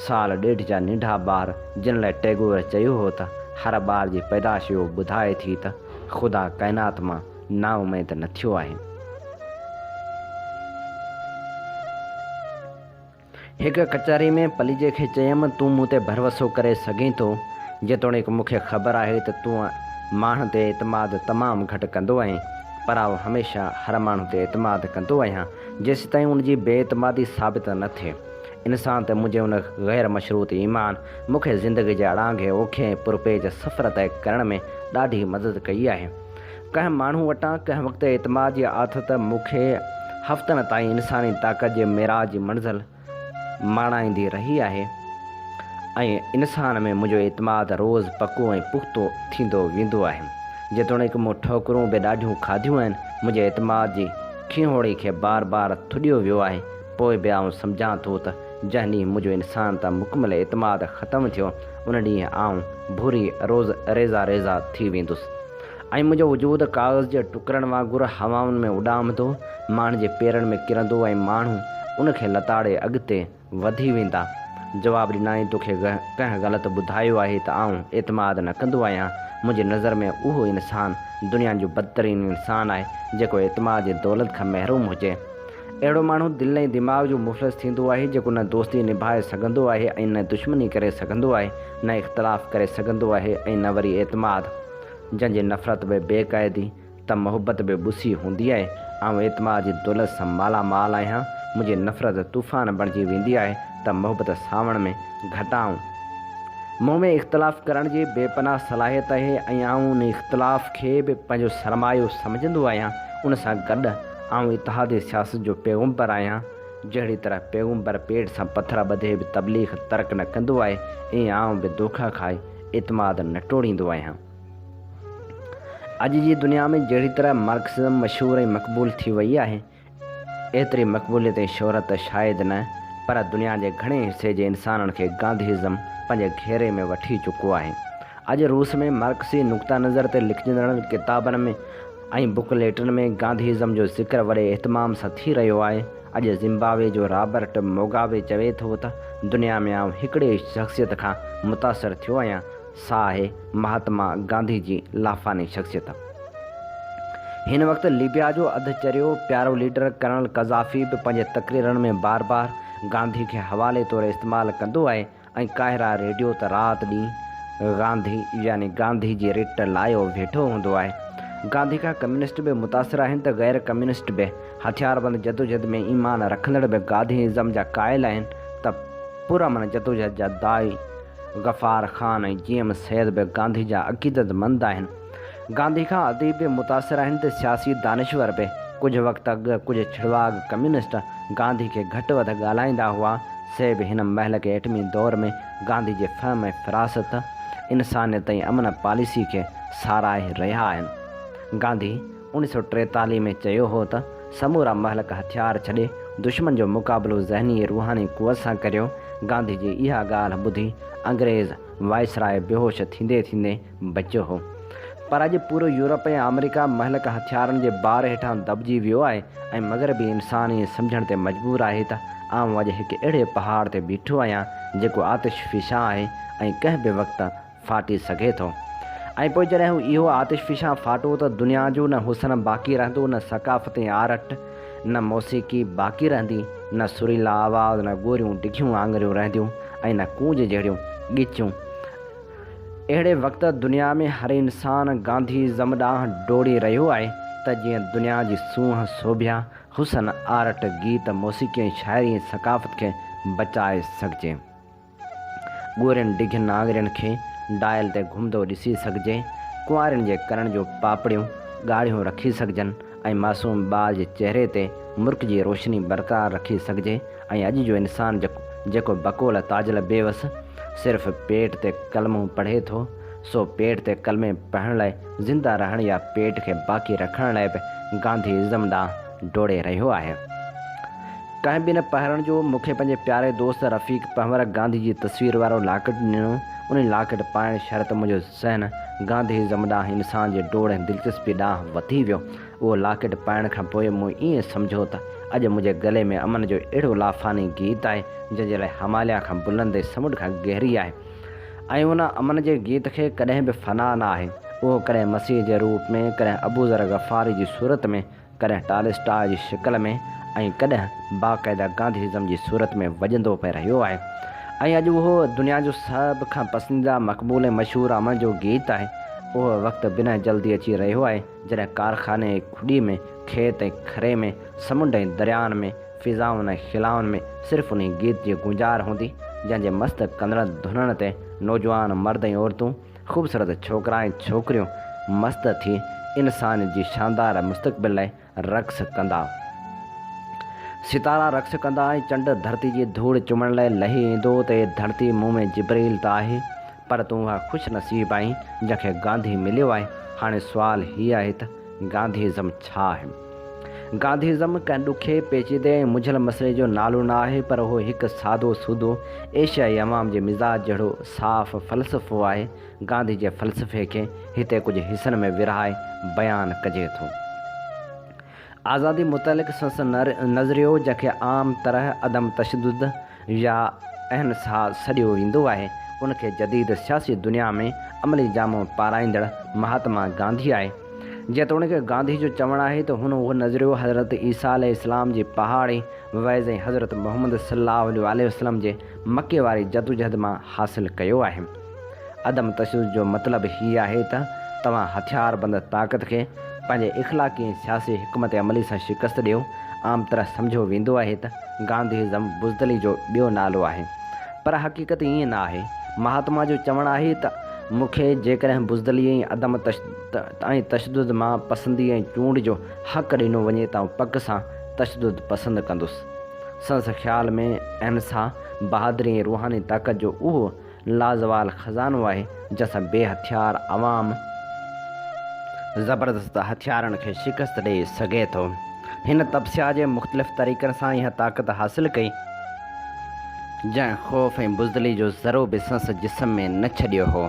S2: سال ڏيڍ جا ننڍا ٻار جن لاء ٽئگور چيو هو ته هر ٻار جي پيدائش اهو ٻڌائي ٿي ته خدا ڪائنات مان نااميد نه ٿيو آهي. هڪ ڪچهري ۾ پليجي کي چيم تون مون تي ڀروسو ڪري سگهين ٿو جيتوڻيڪ مون کي خبر آهي ته تون ماڻهن تي اعتماد تمام گهٽ ڪندو آهين پر آئون هميشه هر ماڻهو تي اعتماد ڪندو آهيان، جيسيتائين ان جي بي اعتمادي ثابت نه ٿئي. انسان تي منهنجي ان غير مشروط ايمان مون کي زندگي جي اڙانگهي، اوکي ۽ پرپيچ سفر طئي ڪرڻ ۾ ڏاڍي مدد ڪئي آهي. ڪنهن ماڻهو وٽان ڪنهن وقت اعتماد جي آٿت مون کي هفتن تائين انساني طاقت جي معراج جي منزل ماڻائيندي رهي آهي ۽ انسان ۾ منهنجو اعتماد روز پڪو ۽ پختو ٿيندو ويندو آهي. جيتوڻيڪ مون ٺوڪرون به ڏاڍيون کاڌيون آهن، منهنجي اعتماد جي کينهوڙي کي بار بار ٿڏيو ويو آهي، پوء به آئون سمجهان ٿو ته جنهن ڏينهن منهنجو انسان تان مڪمل اعتماد ختم ٿيو، ان ڏينهن آئون ڀوري روز ريزا ريزا ٿي ويندس ۽ منهنجو وجود ڪاغذ جي ٽڪرن وانگر هوائن ۾ اڏامندو، ماڻهن جي پيرن ۾ ڪرندو ۽ ماڻهو ان کي لتاڙي اڳتي وڌي ويندا. جواب ڏنائين، توکي ڪنهن غلط ٻڌايو آهي ته آئون اعتماد نه ڪندو آهيان. منهنجي نظر ۾ اهو انسان دنيا جو بدترين انسان آهي، جيڪو اعتماد جي دولت کان محروم هجي. اهڙو ماڻهو دل ۽ دماغ جو مفلس ٿيندو آهي، جيڪو نه دوستي نڀائي سگهندو آهي ۽ نه دشمني ڪري سگهندو آهي، نه اختلاف ڪري سگهندو آهي ۽ نه وري اعتماد. جنهن جي نفرت به بي قاعدي ته محبت به ٻسي هوندي آهي. آئون اعتماد جي دولت سان مالا مال آهيان. منهنجي نفرت طوفان بڻجي ويندي آهي ته محبت سانوڻ ۾ گهٽائون. مون ۾ اختلاف ڪرڻ جي بي پناهه صلاحيت آهي ۽ آئون ان اختلاف کي به پنهنجو سرمايو سمجهندو آهيان. ان سان گڏ آئون اتحادي سياست جو پيغمبر آهيان، جهڙي طرح پيغمبر پيٽ سان پٿر ٻڌي به تبليغ ترڪ نه ڪندو آهي، ائين آئون به دوکا کائي اعتماد نه ٽوڙيندو آهيان. اڄ جي دنيا ۾ جهڙي طرح مارڪسزم مشهور ۽ مقبول ٿي وئي آهي، ايتري مقبوليت ۽ شهرت ته شايد نه، پر دنيا جي گهڻي حصي جي انسانن کي گانڌيزم پنهنجي گهيري ۾ وٺي چڪو آهي. اڄ روس ۾ مارڪسي نقطه نظر تي لکجندڙن ڪتابن ۾ ۽ بڪ ليٽن ۾ گانڌيزم جو ذڪر وڏي اهتمام سان ٿي رهيو آهي. اڄ زمباوي جو رابرٽ موگابي چوي ٿو ته دنيا ۾ آئون هڪڙي ئي شخصيت کان متاثر ٿيو آهيان، سا آهي مهاتما گانڌي جي لافاني شخصيت. هن وقت ليبيا جو اڌ چريو پيارو ليڊر ڪرنل قذافي به پنهنجي تقريرن ۾ بار بار گانڌي کي حوالي طور استعمال ڪندو آهي ۽ قاهره ريڊيو ته رات ڏينهن گانڌي يعني گانڌي جي رٽ لايو ويٺو هوندو آهي. گانڌي کان ڪميونسٽ به متاثر آهن ته غير ڪميونسٽ به. هٿياربند جدوجھد ۾ ايمان رکندڙ به گانڌي ازم جا قائل آهن ته پرامن جدوجھد جا داعي غفار خان ۽ جي ايم سيد به گانڌي جا عقيدتمند آهن. گانڌي کان اديب به متاثر آهن ته سياسي دانشور به. ڪجهه وقت اڳ ڪجهه ڇڙواڳ ڪميونسٽ گانڌي کي گهٽ وڌ ڳالهائيندا هئا، سي به هن مهل کي ايٽمي دور ۾ گانڌي جي فهم ۽ فراست، انسانيت ۽ امن پاليسي کي ساراهي رهيا آهن. گانڌي 1943 ۾ چيو هو ته سمورا مهلڪ هٿيار ڇڏي دشمن جو مقابلو ذهني ۽ روحاني قوت سان ڪريو. گانڌي جي اها ڳالهه ٻڌي انگريز وائسراء بيهوش ٿيندي ٿيندي بچيو هو. پر اڄ پورو يورپ ۽ آمريڪا مهلڪ هٿيارن جي بار هيٺان دٻجي ويو آهي ۽ مغربي انسان ائين سمجهڻ تي مجبور آهي ته آئون اڄ هڪ اهڙي پهاڙ تي بيٺو آهيان جيڪو آتش فشان آهي ۽ ڪنهن به وقت ڦاٽي سگهي ٿو ۽ پوء جڏهن اهو آتش فشان ڦاٽو ته دنيا جو نه حسن باقي رهندو نه ثقافت ۽ آرٽ نه موسيقي باقي رهندي نه سريلا آواز نه ڳوريون ڊگهيون آڱريون رهنديون ۽ نه ڪونج جهڙيون ڳچيون. اهڙي وقت دنيا ۾ هر انسان گانڌي ازم ڏانهن ڊوڙي رهيو آهي ته جيئن دنيا جي سونهن سوڀيا، حسن، آرٽ، گيت، موسيقي ۽ شاعري ۽ ثقافت کي بچائي سگهجي. ڳورين ڊگهين آڱرين کي ڊائل تي گهمندو ڏسي سگهجي، ڪنوارين جي ڪنن جون پاپڙيون ڳاڙهيون رکي سگهجن ۽ معصوم ٻار جي چهري تي مرڪ جي روشني برقرار رکي سگهجي ۽ اڄ جو انسان جيڪو بقول تاجل بيوس صرف پيٽ تي ڪلمو پڙهي ٿو، سو پيٽ تي ڪلمي پڙهڻ لاء زنده رهڻ يا پيٽ کي باقي رکڻ لاء به گانڌي ازم ڏانهن ڊوڙي رهيو آهي. ڪنهن به نه پهرڻ جو مون کي پنهنجي پياري دوست رفيق پنهور گانڌي جي تصوير وارو لاڪيٽ ڏنو. انهي لاڪيٽ پائڻ شرط منهنجو ذهن گانڌي ازم ڏانهن انسان جي ڊوڙ ۽ دلچسپي ڏانهن وڌي ويو. اهو لاڪيٽ پائڻ کان پوء مون ائين سمجهيو ته اڄ منهنجي گلي ۾ امن جو اهڙو لافاني گيت آهي، جنهن جي لاء هماليا کان بلند ۽ سمنڊ کان گهري آهي ۽ ان امن جي گيت کي ڪڏهن به فنا نه آهي. اهو ڪڏهن مسيح جي روپ ۾، ڪڏهن ابوذر غفاري جي صورت ۾، ڪڏهن ٽالسٽاء جي شڪل ۾ ۽ ڪڏهن باقاعده گانڌيزم جي صورت ۾ وڄندو پئي رهيو آهي ۽ اڄ اهو دنيا جو سڀ کان پسنديده، مقبول ۽ مشهور امن جو گيت آهي. اهو وقت بنهه جلدي اچي رهيو آهي، جڏهن ڪارخاني ۽ کڏي ۾، کيت ۽ کري ۾، سمنڊ ۽ دريائن ۾، فضائن ۽ خلائن ۾ صرف انهي گيت جي گونجار هوندي، جنهن جي مست ڪندڙ ڌنن تي نوجوان مرد ۽ عورتون، خوبصورت ڇوڪرا ۽ ڇوڪريون مست ٿي انسانيت جي شاندار مستقبل لاء رقص ڪندا. ستارا رقص ڪندا ۽ چنڊ ڌرتي جي ڌوڙ چمڻ لاء لهي ايندو ته اي ڌرتي مون ۾ جبرئيل ته آهي پر تون اها خوش نصيب آهين جنهن کي گانڌي مليو آهي. هاڻي سوال هي آهي ته گانڌي ازم ڇا آهي؟ گانڌيزم ڪنهن ڏکي، پيچيدي ۽ منجهيل مسئلي جو نالو نه آهي، پر اهو هڪ سادو سودو ايشيائي عوام جي مزاج جهڙو صاف فلسفو آهي. گانڌي جي فلسفي کي هتي ڪجهه حصن ۾ ورهائي بيان ڪجي ٿو. آزادي متعلق سندس نظريو، جنهن کي عام طرح عدم تشدد يا اهنسا سڏيو ويندو آهي، ان کي جديد سياسي دنيا ۾ عملي جامو پارائيندڙ مهاتما گانڌي آهي. جيتوڻيڪ گانڌي جو چوڻ آهي ته هن اهو نظريو حضرت عيسيٰ عليه السلام جي پهاڙي وعظ ۽ حضرت محمد صلي الله عليه واٰله وسلم جي مڪي واري جدوجهد مان حاصل ڪيو آهي. عدم تشدد جو مطلب هي آهي ته توهان هٿياربند طاقت کي پنهنجي اخلاقي ۽ سياسي حڪمت عملي سان شڪست ڏيو. عام طرح سمجهيو ويندو آهي ته گانڌيزم بزدلي جو ٻيو نالو آهي. پر حقيقت ائين نه آهي. مهاتما جو چوڻ آهي ته مون کي جيڪڏهن بزدلي ۽ عدم ۽ تشدد مان پسندي ۽ چونڊ جو حق ڏنو وڃي ته آئون پڪ سان تشدد پسند ڪندس. سندس خيال ۾ اهنسا، بهادري ۽ روحاني طاقت جو اهو لازوال خزانو آهي، جنهن سان بي هٿيار عوام زبردست هٿيارن کي شڪست ڏئي سگهي ٿو. هن تپسيا جي مختلف طريقن سان اها طاقت حاصل ڪئي، جنهن خوف ۽ بزدلي جو ذرو به سندس جسم ۾ نه ڇڏيو هو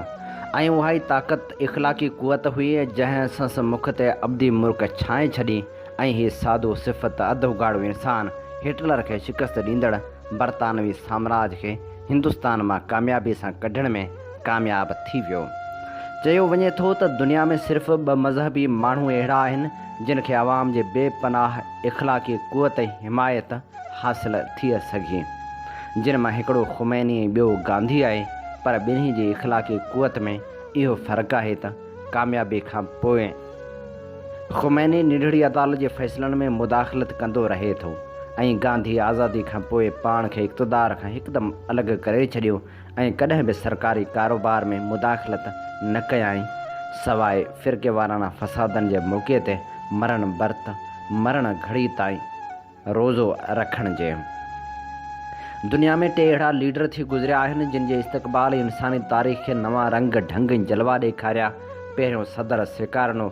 S2: ۽ اها ئي طاقت اخلاقي قوت هئي، جنهن سندس مک تي ابدي مرڪ ڇانئي ڇڏي ۽ هي سادو صفت اڌ اگهاڙو انسان هٽلر کي شڪست ڏيندڙ برطانوي سامراج کي هندستان مان ڪاميابي سان ڪڍڻ ۾ ڪامياب ٿي ويو. چيو وڃي ٿو ته دنيا ۾ صرف ٻه مذهبي ماڻهو اهڙا آهن جن کي عوام جي بي پناهه اخلاقي قوت ۽ حمايت حاصل ٿي سگهي، جن مان هڪڙو خميني ۽ ٻيو گانڌي آهي، پر ٻنهي جي اخلاقي قوت ۾ اهو فرق آهي ته ڪاميابي کان پوء خميني ننڍڙي عدالت جي فيصلن ۾ مداخلت ڪندو رهي ٿو ۽ گانڌي آزادي کان پوء پاڻ کي اقتدار کان هڪدم الڳ ڪري ڇڏيو ۽ ڪڏهن به سرڪاري ڪاروبار ۾ مداخلت نه ڪيائين سواء فرقيوارانه فسادن جي موقعي تي مرڻ برت مرڻ گهڙي تائين روزو رکڻ جي. دنيا ۾ ٽي اهڙا ليڊر ٿي گذريا آهن، جن جي استقبال انساني تاريخ کي نوان رنگ، ڍنگ ۽ جلوا ڏيکاريا. پهريون صدر سيڪارنو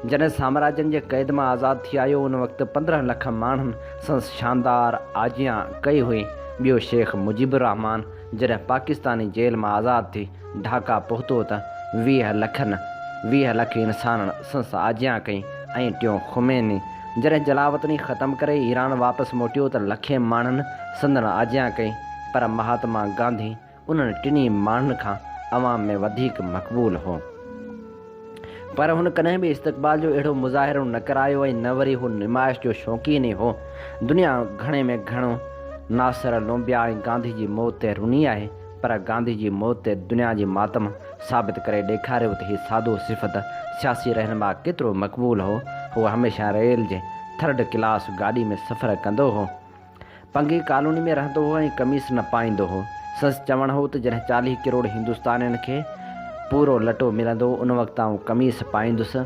S2: جڏهن سامراجين جي قيد مان آزاد ٿي آيو، ان وقت 15 لک ماڻهن سندس شاندار آجيان ڪئي هئي. ٻيو شيخ مجيب الرحمان جڏهن پاڪستاني جيل مان آزاد ٿي ڍاڪا پهتو ته 20 لکن 20 لک انسانن سندس آجيان ڪئي ۽ ٽيون خميني جڏهن جلاوطني ختم ڪري ايران واپس موٽيو ته لکين ماڻهن سندن آجيان ڪئي پر مهاتما گانڌي انهن ٽنهي ماڻهن کان عوام ۾ وڌيڪ مقبول هو. پر هن ڪڏهن به استقبال جو اهڙو مظاهرو نه ڪرايو ۽ نه وري هو نمائش جو شوقين ئي هو. دنيا گهڻي ۾ گهڻو ناصر لومبيا ۽ گانڌي جي موت تي رني آهي پر گانڌي جي موت تي دنيا جي ماتم ثابت ڪري ڏيکاريو ته هي سادو صفت سياسي رهنما ڪيترو مقبول هو. هو هميشه ريل جي ٿرڊ ڪلاس گاڏي ۾ سفر ڪندو هو. پنگي ڪالوني ۾ رهندو هو ۽ قميص نه پائيندو هو. سندس چوڻ هو ته جڏهن 40 ڪروڙ هندستانين کي پورو لٽو ملندو ان وقت آئون قميص پائيندس.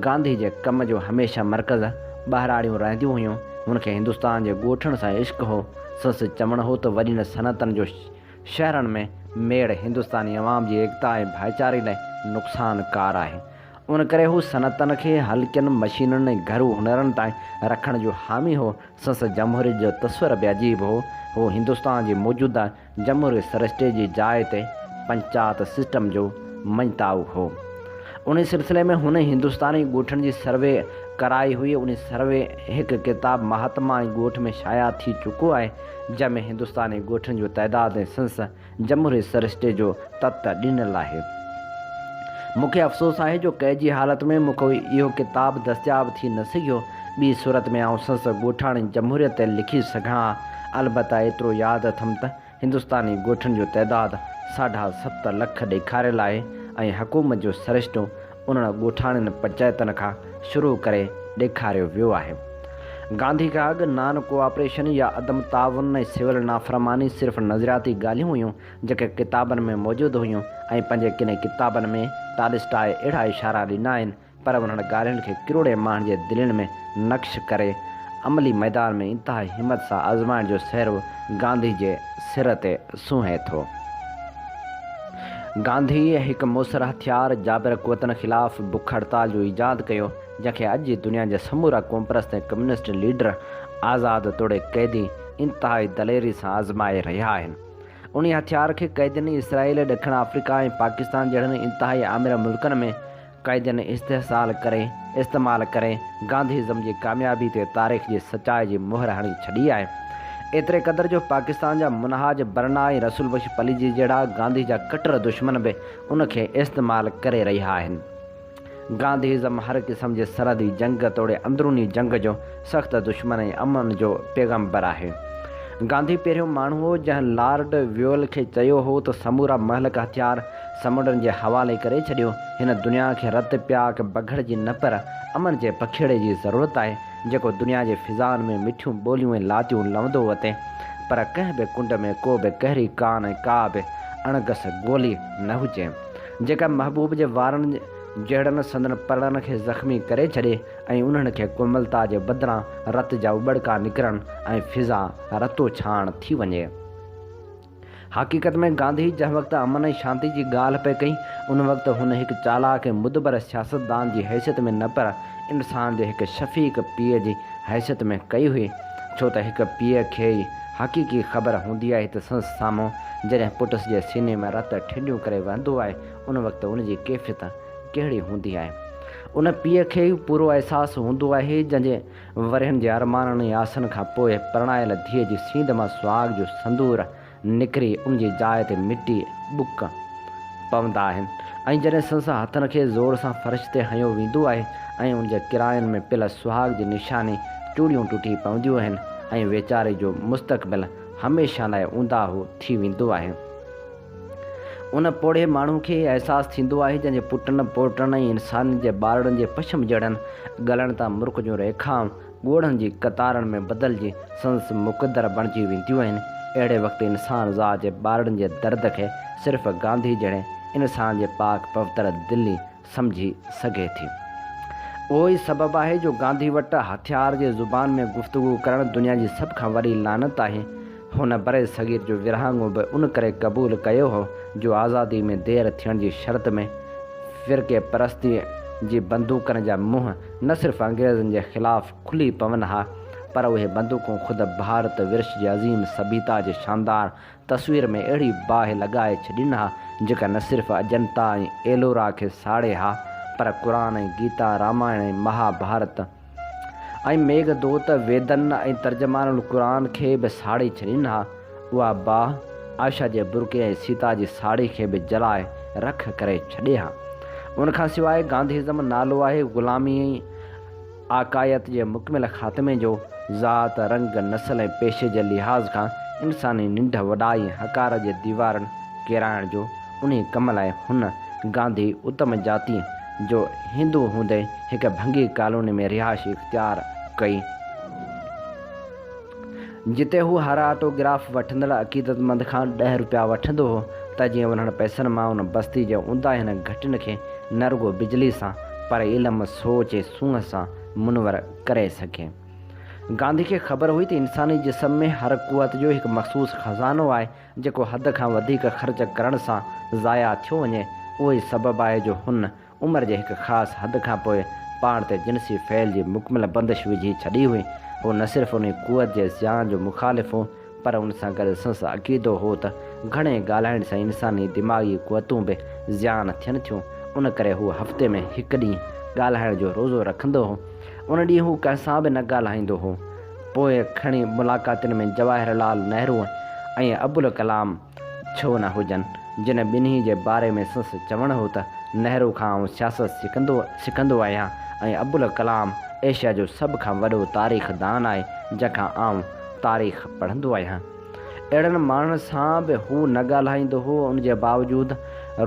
S2: گانڌي جي ڪم جو هميشه مرڪز ٻهراڙيون رهنديون هيون. هن کي هندستان جي ڳوٺن سان عشق هو. سندس چوڻ هو ته وڏين صنعتن جو شهرن ۾ ميڙ هندستاني عوام جي ايڪتا ۽ ڀائيچاري لاء نقصانڪار آهي. ان ڪري هو صنعتن کي هلڪين مشينن ۽ گهرو هنرن تائين رکڻ جو حامي هو. سندس جمهوريت جو تصور به عجيب هو. هو هندستان جي موجوده جمهوري سرشتي جي جاء تي پنچات سسٽم جو مڃتائو هو. انهي سلسلي ۾ هن هندستاني ڳوٺن جي سروي ڪرائي هئي. انهي سروي هڪ ڪتاب مهاتما ۽ ڳوٺ ۾ شايع ٿي چڪو آهي. جنهن ۾ هندستاني ڳوٺن جو تعداد ۽ سنس جمهوري سرشتي جو تت ڏنل آهي. مون کي افسوس آهي جو قيد جي حالت ۾ مون کي اهو ڪتاب دستياب ٿي نه سگهيو، ٻي صورت ۾ آئون سنس ڳوٺاڻي جمهوريت تي لکي سگهان ها. البته ايترو ياد اٿم ته هندستاني ڳوٺن جو تعداد ساڍا ست لک ڏيکاريل آهي ۽ حڪومت جو سرشتو انهن ڳوٺاڻين پنچائتن کان شروع ڪري ڏيکاريو ويو آهي. گانڌي کان اڳ نان ڪوآپريشن يا عدم تعاون ۽ سول نافرماني صرف نظرياتي ڳالهيون هيون جيڪي ڪتابن ۾ موجود هيون ۽ پنهنجي ڪن ڪتابن ۾ ٽالسٽاء اهڙا اشارا ڏنا آهن پر انهن ڳالهين کي ڪروڙين ماڻهن جي دلين ۾ نقش ڪري عملي ميدان ۾ انتهائي همت سان آزمائڻ جو سهرو گانڌي جي سر تي سونهي ٿو. گانڌيء هڪ موثر هٿيار جابر قوتن خلاف بک هڙتال جو ايجاد ڪيو. جنهن کي اڄ جي دنيا جا سمورا قومپرست ۽ ڪميونسٽ ليڊر آزاد توڙي قيدي انتهائي دليري سان آزمائي رهيا آهن. انهي هٿيار کي قيدين اسرائيل، ڏکڻ آفريڪا ۽ پاڪستان جهڙن انتهائي آمر ملڪن ۾ قيدين استحصال ڪري، استعمال ڪري، گانڌيزم جي ڪاميابي تي تاريخ جي سچائي جي مهر هڻي ڇڏي آهي. ايتري قدر جو پاڪستان جا منهاج برنا ۽ رسول بخش پليجي جهڙا گانڌي جا ڪٽر دشمن به ان کي استعمال ڪري رهيا آهن. گانڌيزم هر قسم جي سرحدي جنگ توڙي اندروني جنگ جو سخت دشمن ۽ امن جو پيغمبر آهي. گانڌي پهريون ماڻهو هو جنهن لارڊ ويول کي چيو هو ته سمورا مهلڪ هٿيار سمنڊن جي حوالي ڪري ڇڏيو، هن دنيا کي رت پياڪ بگهڙ جي نه پر امن جي پکيڙي جي ضرورت آهي، جيڪو دنيا جي فضائن ۾ مٺيون ٻوليون ۽ لاتيون لوندو وتي، پر ڪنهن به ڪنڊ ۾ ڪو به قهري ڪان ۽ ڪا به اڻگس گولي نه هجي، جيڪا محبوب جي وارن جهڙن سندن پرڙن کي زخمي ڪري ڇڏي ۽ انهن کي ڪوملتا جي بدران رت جا اٻڙڪا نڪرن ۽ فضا رتوڇاڻ ٿي وڃي. حقيقت ۾ گانڌي جنهن وقت امن ۽ شانتي جي ڳالهه پئي ڪئي، ان وقت هن هڪ چالاڪ ۽ مدبر سياستدان جي حيثيت ۾ نه پر انسان جي هڪ شفيق پيء جي حيثيت ۾ ڪئي هئي، ڇو ته هڪ پيء کي ئي حقيقي خبر هوندي آهي ته سندس سامهون جڏهن پٽس جي سيني ۾ رت ٺنڊيون ڪري وهندو آهي، ان وقت ان جي ڪيفيت ڪهڙي هوندي آهي. ان پيء کي ئي پورو احساس هوندو آهي، جنهن جي ورهين جي ارمانن ۽ آسن کان پوء پرڻايل ڌيء جي سينڌ مان سهاڳ جو سندور نڪري ان جي جاء تي مٽي ٻڪ پوندا آهن ۽ جڏهن سندس هٿن کي زور سان فرش تي هنيو ويندو آهي ۽ ان جي ڪراين ۾ پيل سهاڳ جي نشاني چوڙيون ٽٽي پونديون آهن ۽ ويچاري جو مستقبل هميشه لاء اونداهو ٿي ويندو آهي. ان پوڙهي ماڻهو کي احساس ٿيندو آهي جنهن جي پٽن، پوٽن ۽ انسانيت جي ٻارڙن جي پشم جهڙن ڳلن تان مرڪ جون ريکائون ڳوڙهن جي قطارن ۾ بدلجي سندس مقدر بڻجي وينديون آهن. اهڙي وقت انسان ذات جي ٻارڙن جي درد کي صرف گانڌي جهڙي انسان جي پاڪ پوتر دل ئي سمجهي سگهي ٿي. اهو ئي سبب آهي جو گانڌي وٽ هٿيار جي زبان ۾ گفتگو ڪرڻ دنيا جي سڀ کان وڏي لعنت آهي. هن برصغير جو ورهاڱو به ان ڪري قبول ڪيو هو جو آزادي ۾ دير ٿيڻ جي شرط ۾ فرقي پرستيء جي بندوقن جا منهن نه صرف انگريزن جي خلاف کلي پون ها پر اهي بندوقون خود ڀارت ورش جي عظيم سڀيتا جي شاندار تصوير ۾ اهڙي باهه لڳائي ڇڏين ها، جيڪا نه صرف اجنتا ۽ ايلورا کي ساڙي ها، پر قرآن ۽ گيتا، رامائڻ ۽ مها ڀارت ۽ ميگه دوت، ويدن ۽ ترجمان القرآن کي به ساڙي ڇڏين ها. اها باهه عائشه جي برقعي ۽ سيتا جي ساڙهي کي به جلائي رک ڪري ڇڏي ها. ان کان سواء گانڌيزم نالو آهي غلامي ۽ آقائيت جي مڪمل خاتمي جو، ذات، رنگ، نسل ۽ پيشي جي لحاظ کان انساني ننڍ وڏائي ۽ حقارت جي ديوارن ڪيرائڻ جو، انهي ڪم لاء هن، گانڌي، اتم جاتيء جو هندو هوندي هڪ ڀنگي ڪالوني ۾ رهائش اختيار ڪئي، جتي هو هر آٽو گراف وٺندڙ عقيدتمند کان ڏهه روپيا وٺندو هو ته جيئن انهن پئسن مان ان بستي جي اونداهين گهٽين کي نه رڳو بجلي سان پر علم، سوچ ۽ سونهن سان منور ڪري سگهي. گانڌي کي خبر هئي ته انساني جسم ۾ هر قوت جو هڪ مخصوص خزانو آهي جيڪو حد کان وڌيڪ خرچ ڪرڻ سان ضايع ٿيو وڃي، اهو ئي سبب آهي جو هن عمر جي هڪ خاص حد کان پوء پاڻ تي جنسي فعل جي مڪمل بندش وجهي ڇڏي هئي. هو نه صرف انهي قوت جي زيان جو مخالف هو، پر ان سان گڏ سندس عقيدو هو ته گهڻي ڳالهائڻ سان انساني دماغي قوتون به زيان ٿين ٿيون، ان ڪري هو هفتي ۾ هڪ ڏينهن ڳالهائڻ جو روزو رکندو هو. ان ڏينهن هو ڪنهن سان به نه ڳالهائيندو هو. پوء کڻي ملاقاتين ۾ جواهر لال نهرو ۽ ابوالڪلام ڇو نه هجن، جن ٻنهي جي باري ۾ سندس چوڻ هو ته نهرو کان آئون سياست سکندو سکندو آهيان ۽ ابوالڪلام ايشيا جو سڀ کان وڏو تاريخ دان آهي، جنهن کان آئون تاريخ پڙهندو آهيان. اهڙن ماڻهن سان به هو نه ڳالهائيندو هو، ان جي باوجود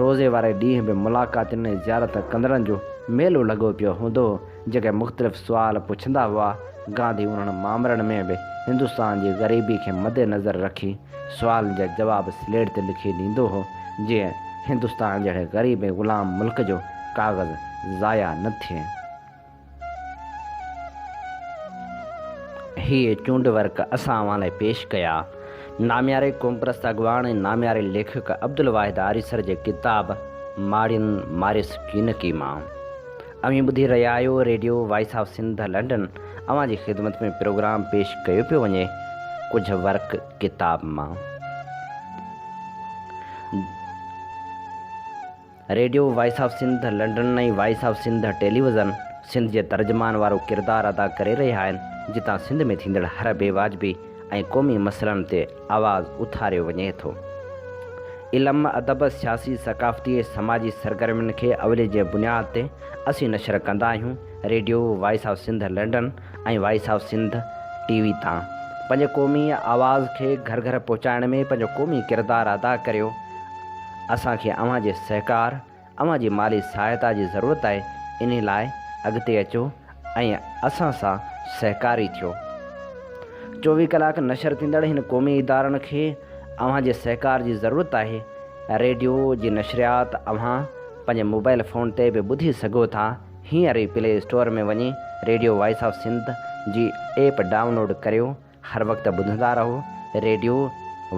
S2: روزي واري ڏينهن به ملاقاتين ۽ زيارت ڪندڙن جو ميلو لڳو پيو هوندو هو، جيڪي مختلف سوال پڇندا هئا. گانڌي انهن مامرن ۾ به هندستان جي غريبي کي مدنظر رکي سوالن جا جواب سليٽ تي لکي ڏيندو هو، جيئن هندستان جهڙي غريب ۽ غلام ملڪ جو ڪاغذ ضايع نه ٿئي. هيء چونڊ ورق اسان اوهان لاء پيش ڪيا. نامياري قومپرست اڳواڻ ۽ نامياري ليکڪ عبدالواحد آريسر جي ڪتاب ماڙين ماريس ڪينڪي مان. اوهين ٻڌي رهيا آهيو radio voice of Sindh London اوهان جي خدمت ۾ پروگرام پيش ڪيو پيو وڃي ڪجهه ورق ڪتاب مان. Radio voice of Sindh London ۽ voice of Sindh television Sindh جي ترجمان وارو ڪردار ادا ڪري رهيا آهن جتان سنڌ ۾ ٿيندڙ هر بي واجبي ۽ قومي مسئلن تي آواز اٿاريو وڃي ٿو. علم، ادب، سياسي، ثقافتي ۽ سماجي سرگرمين کي اولي جي بنياد تي اسين نشر ڪندا آهيون radio voice of Sindh London ۽ voice of Sindh T V تان. پنهنجي قومي آواز کي گهر گهر پهچائڻ ۾ پنهنجو قومي ڪردار ادا ڪريو. اسان کي اوهان جي سهڪار، اوهان جي مالي سهائتا جي ضرورت آهي، انهي لاء اڳتي اچو ۽ اسان سان سهڪاري ٿيو. 24 ڪلاڪ نشر ٿيندڙ هن قومي ادارن کي اوهان جي سهڪار جي ضرورت آهي. ريڊيو جي نشريات اوهان پنهنجي موبائل فون تي به ٻڌي سگهو ٿا. هينئر ئي پلي اسٽور ۾ وڃي ريڊيو وائس آف سنڌ جي ايپ ڊائونلوڊ ڪريو. هر وقت ٻڌندا رهو radio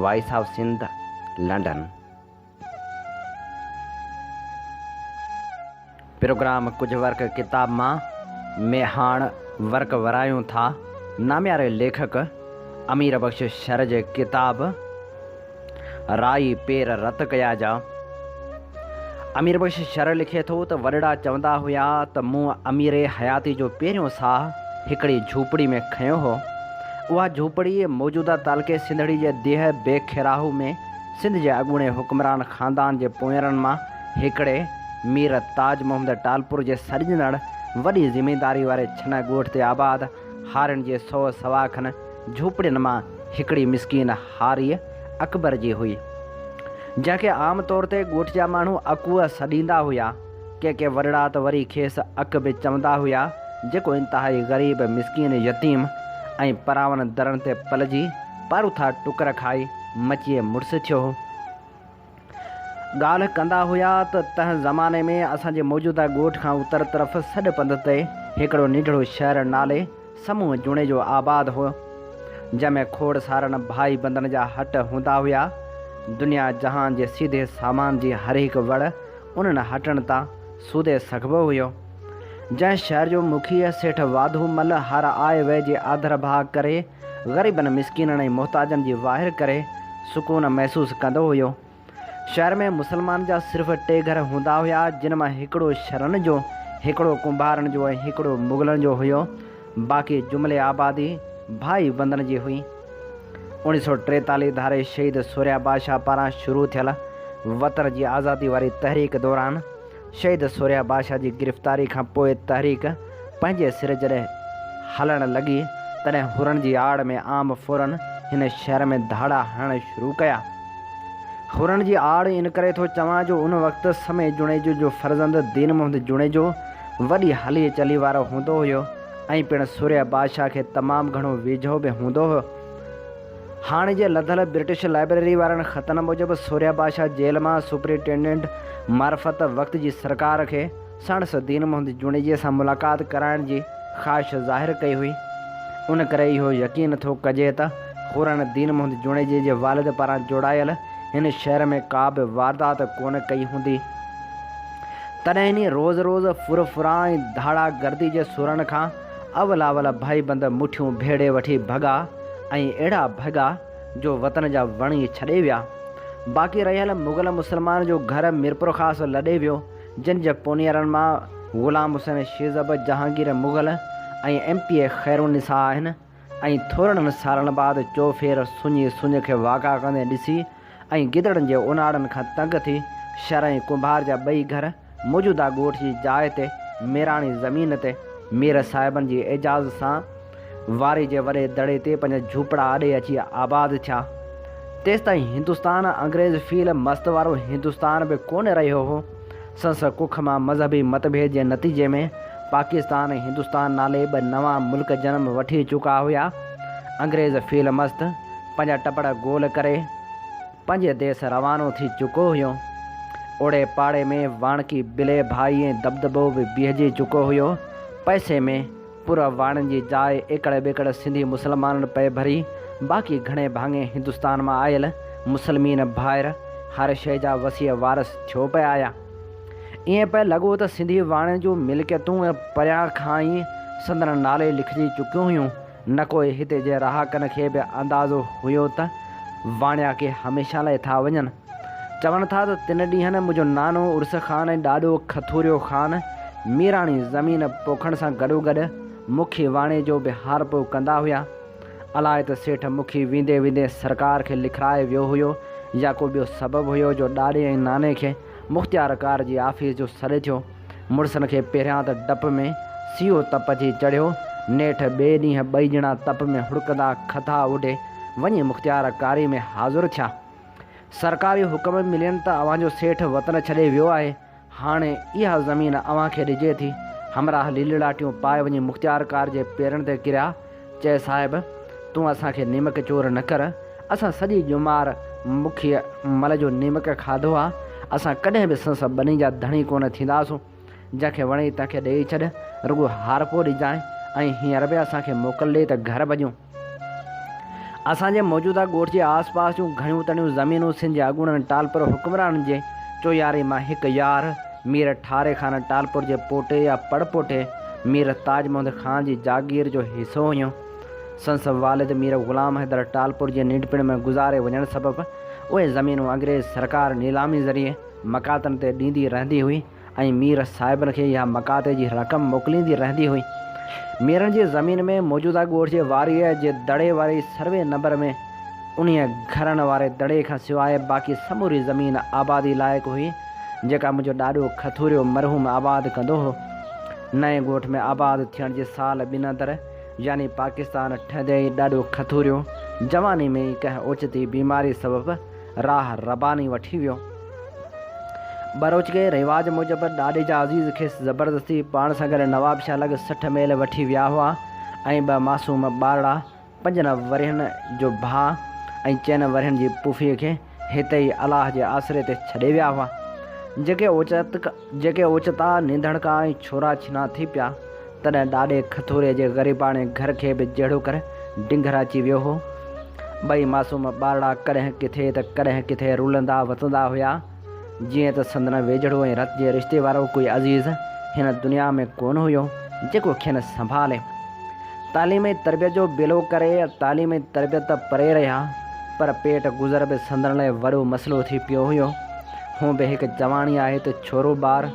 S2: voice of Sindh London. Programme ڪجهه ورق ڪتاب مان ۾ هاڻ ورق ورايون ٿا نامياري ليکڪ امير بخش شر جي ڪتاب رائي پير رت ڪيا جا. امير بخش شر لکي ٿو ته وڏڙا چوندا هيا ته مون اميري حياتي جو پهريون ساهه هڪڙي جهوپڙي ۾ کنيو هو. اها جهوپڙي موجوده تعلقي سنڌڙي جي ديهه بيکراهو ۾ سنڌ جي اڳوڻي حڪمران خاندان جي پوئينرن مان هڪڙي مير تاج محمد ٽالپر جي سڏجندڙ وڏي زمينداري واري ڇنه ڳوٺ تي آباد هارين جي سئو سوا کن جهوپڙين مان هڪڙي مسڪين هاريء اڪبر جي هئي، جنهن کي عام طور تي ڳوٺ جا ماڻهو اڪوء سڏيندا هيا. ڪي ڪي وڏڙا ته وري کيس اڪ به چوندا هيا، جيڪو انتهائي غريب، مسڪين، يتيم ۽ پراون درن تي پلجي، پاروٿا ٽڪر کائي، مچيء مڙس ٿيو هو. ڳالهه ڪندا هيا ته تنهن زماني ۾ اسان جي موجوده ڳوٺ کان اتر طرف سڏ پنڌ تي هڪڙو ننڍڙو شهر نالي سمون جوڻيجو آباد هو، جنهن ۾ کوڙ سارن ڀائي بندن جا هٽ هوندا هيا. دنيا جهان جي سيڌي سامان جي هر هڪ وڙ انهن هٽن تان سودي سگهبو هيو. جنهن شهر جو مکيه سيٺ واڌو مل هر آء وئي جي آڌر ڀاء ڪري غريبن، مسڪينن ۽ محتاجن جي واهر ڪري سڪون محسوس ڪندو هيو. شهر ۾ مسلمان جا صرف ٽي گهر هوندا هيا، جن مان هڪڙو شرن جو، هڪڙو ڪنڀارن جو ۽ هڪڙو مغلن جو هيو. باقي جملي آبادي ڀائي بندن جي هئي. 1943 ڌاري شهيد سورهيه بادشاهه پاران شروع ٿيل وطن جي آزادي واري تحريڪ دوران شهيد سورهيه بادشاهه جي گرفتاري کان پوء تحريڪ پنهنجي سر جڏهن هلڻ لڳي، تڏهن حرن جي آڙ ۾ عام ڦورن هن شهر ۾ ڌاڙا هڻڻ شروع ڪيا. حرن جي آڙ ان ڪري ٿو چوان جو ان وقت سمي جوڻيجو جو فرزند دين محمد جوڻيجو وڏي هلي چلي وارو هوندو هيو ۽ پڻ سورهيه بادشاهه کي تمام گهڻو ويجهو به هوندو هو. هاڻ جي لڌل برٽش لائبريري وارن خطن موجب سورهيه بادشاهه جيل مان سپرنٽينڊنٽ معرفت وقت جي سرڪار کي ساڻس دين محمد جوڻيجي سان ملاقات ڪرائڻ جي خواهش ظاهر ڪئي هئي. ان ڪري اهو يقين ٿو ڪجي ته حرن دين محمد جوڻيجي جي والد پاران جوڙايل هن شهر ۾ ڪا به واردات ڪونه ڪئي هوندي. تڏهن ئي روز روز ڦر ڦران ۽ ڌاڙا گردي جي سورن کان اول ڀائيبند مٺيون ڀيڙي وٺي ڀڳا ۽ اهڙا ڀڳا جو وطن جا وڻ ئي ڇڏي ويا. باقي رهيل مغل مسلمان جو گهر ميرپورخاص لڏي ويو، جن جي پونيئرن مان Ghulam Hussain Shizab, Jahangir Mughal ۽ M P A Khairunnisa آهن ۽ ٿورڙن سالن بعد چوڦير سڃي سڃ کي واڪا ڪندي ڏسي ۽ گدڙن جي اوناڙن کان تنگ ٿي شر ۽ ڪنڀار جا ٻئي گهر موجوده ڳوٺ جي جاء تي ميراڻي زمين تي مير صاحبن جي اجازت سان واري جي وڏي دڙي تي پنهنجا جهوپڙا اڏي اچي آباد ٿيا. تيستائين هندستان انگريز فيل مست وارو هندستان به ڪونه رهيو هو. سنس ڪک مان مذهبي متڀيد جي نتيجي ۾ پاڪستان ۽ هندستان نالي ٻه نوان ملڪ جنم وٺي چڪا هيا. انگريز فيل مست پنهنجا ٽپڙ گول ڪري پنهنجي ديس روانو ٿي چڪو هيو. اوڙي پاڙي ۾ واڻڪي بلي ڀائي ۽ دٻدٻو به بيهجي چڪو هيو. پئسي ۾ پر واڻين جي جاء ايڪڙ ٻيڪڙ سنڌي مسلمانن پئي ڀري، باقي گهڻي ڀاڱي هندستان مان آيل مسلمين ڀائر هر شيء جا وسيع وارث ٿيو پئي آيا. ائين پئي لڳو ته سنڌي واڻين جون ملڪيتون پريان کان ئي سندن نالي لکجي چڪيون هيون. نه ڪوئي هتي جي رهاڪن کي به اندازو هيو ته واڻيا ڪي هميشه لاء ٿا وڃن. چون ٿا ته تن ڏينهن منهنجو نانو عرس خان ۽ ڏاڏو کٿوريو خان ميراڻي زمين پوکڻ سان گڏوگڏ مکي واڻي جو به هارپو ڪندا هيا. الاء ته سيٺ مکي ويندي ويندي سرڪار کي لکرائي ويو هيو يا ڪو ٻيو سبب هيو جو ڏاڏي ۽ ناني کي مختيارڪار جي آفيس جو سڏ ٿيو. مڙسن کي پهريان ته ڊپ ۾ سيئو تپ ٿي چڙهيو. نيٺ ٻئي ڏينهن ٻئي ڄڻا تپ ۾ هڙڪندا کٿا اوڍي وڃي مختيار ڪاري ۾ حاضر ٿيا. سرڪاري حڪم ملين ته اوهان جو سيٺ وطن ڇڏي ويو آهي، هاڻي اها زمين اوهان کي ڏجي ٿي. همراهه ليلڙاٽيون پائي وڃي مختيارڪار جي پيرن تي ڪريا. چئي صاحب! تون اسان کي نيمڪ چور نه ڪر. اسان سڄي ڄمار مکيء مل جو نيمڪ کاڌو آ. اسان ڪڏهن به سنس ٻني جا ڌڻي ڪونه ٿينداسون. جنهن کي وڻئي تنهن کي ڏيئي ڇڏ. رڳو هارپو ڏجانء ۽ هينئر به اسان کي موڪل ڏي ته گهر ڀڄون. اسان جي موجوده ڳوٺ جي آس پاس جون گهڻيون تڻيون زمينون سنڌ جي اڳوڻن ٽالپر حڪمرانن جي چوياري مان هڪ يار مير ٺاري خان ٽالپر جي پوٽي يا پڙ پوٽي مير تاج محمد خان جي جاگير جو حصو هيون. سندس والد مير غلام حيدر ٽالپر جي ننڍپڻ ۾ گذاري وڃڻ سبب اهي زمينون انگريز سرڪار نيلامي ذريعي مقاطن تي ڏيندي رهندي هئي. ۽ مير صاحبن کي اها مقاطعي جي رقم موڪليندي رهندي هئي. ميرن جي زمين ۾ موجوده ڳوٺ جي واريء جي دڙي واري سروي نمبر ۾ انهيء گهرن واري دڙي کان سواء باقي سموري زمين آبادي لائق هئي، جيڪا منهنجو ڏاڏو کٿوريو مرحوم آباد ڪندو هو. نئين ڳوٺ ۾ آباد ٿيڻ جي سال ٻن اندر يعني پاڪستان ٺهندي ئي ڏاڏو کٿوريو جواني ۾ ئي ڪنهن اوچتي بيماري سبب راهه رباني وٺي ويو. ٻروچڪي رواج موجب ڏاڏي جا عزيز کيس زبردستي پاڻ سان گڏ نوابشاهه لڳ 60 ميل وٺي ويا هئا ۽ ٻه معصوم ٻارڙا پنجن ورهين جو ڀاء ۽ چئن ورهين جي پڦيء کي هتي ئي الله جي آسري تي ڇڏي ويا هئا. جيڪي اوچتا ننڌڻڪا ۽ ڇورا ڇنا ٿي پيا، تڏهن ڏاڏي کٿوري جي غريباڻي گهر کي به جهڙوڪر ڊنگهر اچي ويو هو. ٻئي معصوم ٻارڙا ڪڏهن ڪٿي ته ڪڏهن ڪٿي رلندا وتندا هيا. جيئن ته سندن ويجهڙو ۽ رت جي رشتي وارو ڪوئي عزيز هن دنيا ۾ ڪونه هيو، جيڪو کين سنڀالي. تعليم ۽ تربيت جو بيلو ڪري تعليم ۽ تربيت ته پري رهيا، پر پيٽ گذر به سندن لاء وڏو مسئلو ٿي پيو هيو. هونء به هڪ چواڻي آهي ته ڇورو ٻار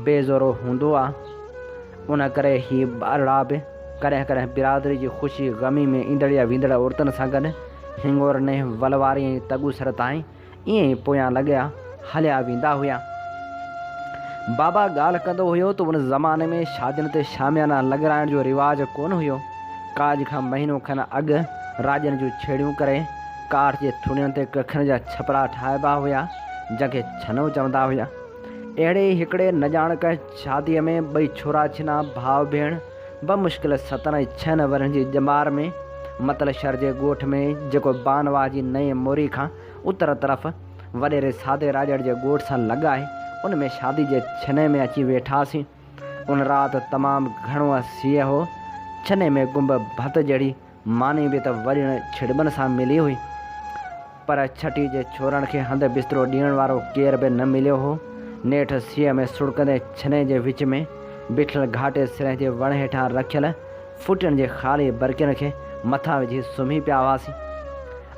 S2: بي زورو هوندو آ. ان ڪري هي ٻارڙا به ڪڏهن ڪڏهن برادري جي خوشي غمي ۾ ايندڙ يا ويندڙ عورتن سان گڏ هنڱور نينهن ولواري ۽ تڳوسر تائين ائين ئي پويان لڳيا هليا ويندا هيا. بابا ڳالهه ڪندو هيو ته ان زماني ۾ شادين تي شاميانا لڳرائڻ جو رواج ڪونه هيو. ڪاڄ کان مهينو کن اڳ راڄن جون ڇيڙيون ڪري ڪاٺ جي ٿڙين تي ڪکن جا ڇپرا ٺاهبا هيا، جنهن کي ڇنو چوندا هيا. اهڙي ئي هڪڙي نه ڄاڻ ڪنهن شاديء ۾ ٻئي ڇورا ڇنا ڀاء ڀيڻ بمشڪل ستن ۽ ڇهن ورهين جي ڄمار ۾ متل شھر جي ڳوٺ ۾ جيڪو بانواهه جي نئين موري کان اتر طرف وڏيري سادي راڄڙ جي ڳوٺ سان لڳ آهي ان ۾ شادي جي ڇني ۾ اچي ويٺاسين. ان رات تمام گهڻو سيء هو. ڇني ۾ گنب ڀت جهڙي ماني به ته وڏين ڇڙٻن سان ملي هئي. پر ڇٽي جي ڇورن کي هنڌ بسترو ڏيڻ وارو ڪير به نه مليو هو. نيٺ سيء ۾ سڙڪندي ڇني جي وچ ۾ بيٺل گهاٽي سرهه جي وڻ هيٺان رکيل ڦٽين جي خالي برڪين کي مٿان وجهي سمهي پيا هئاسين.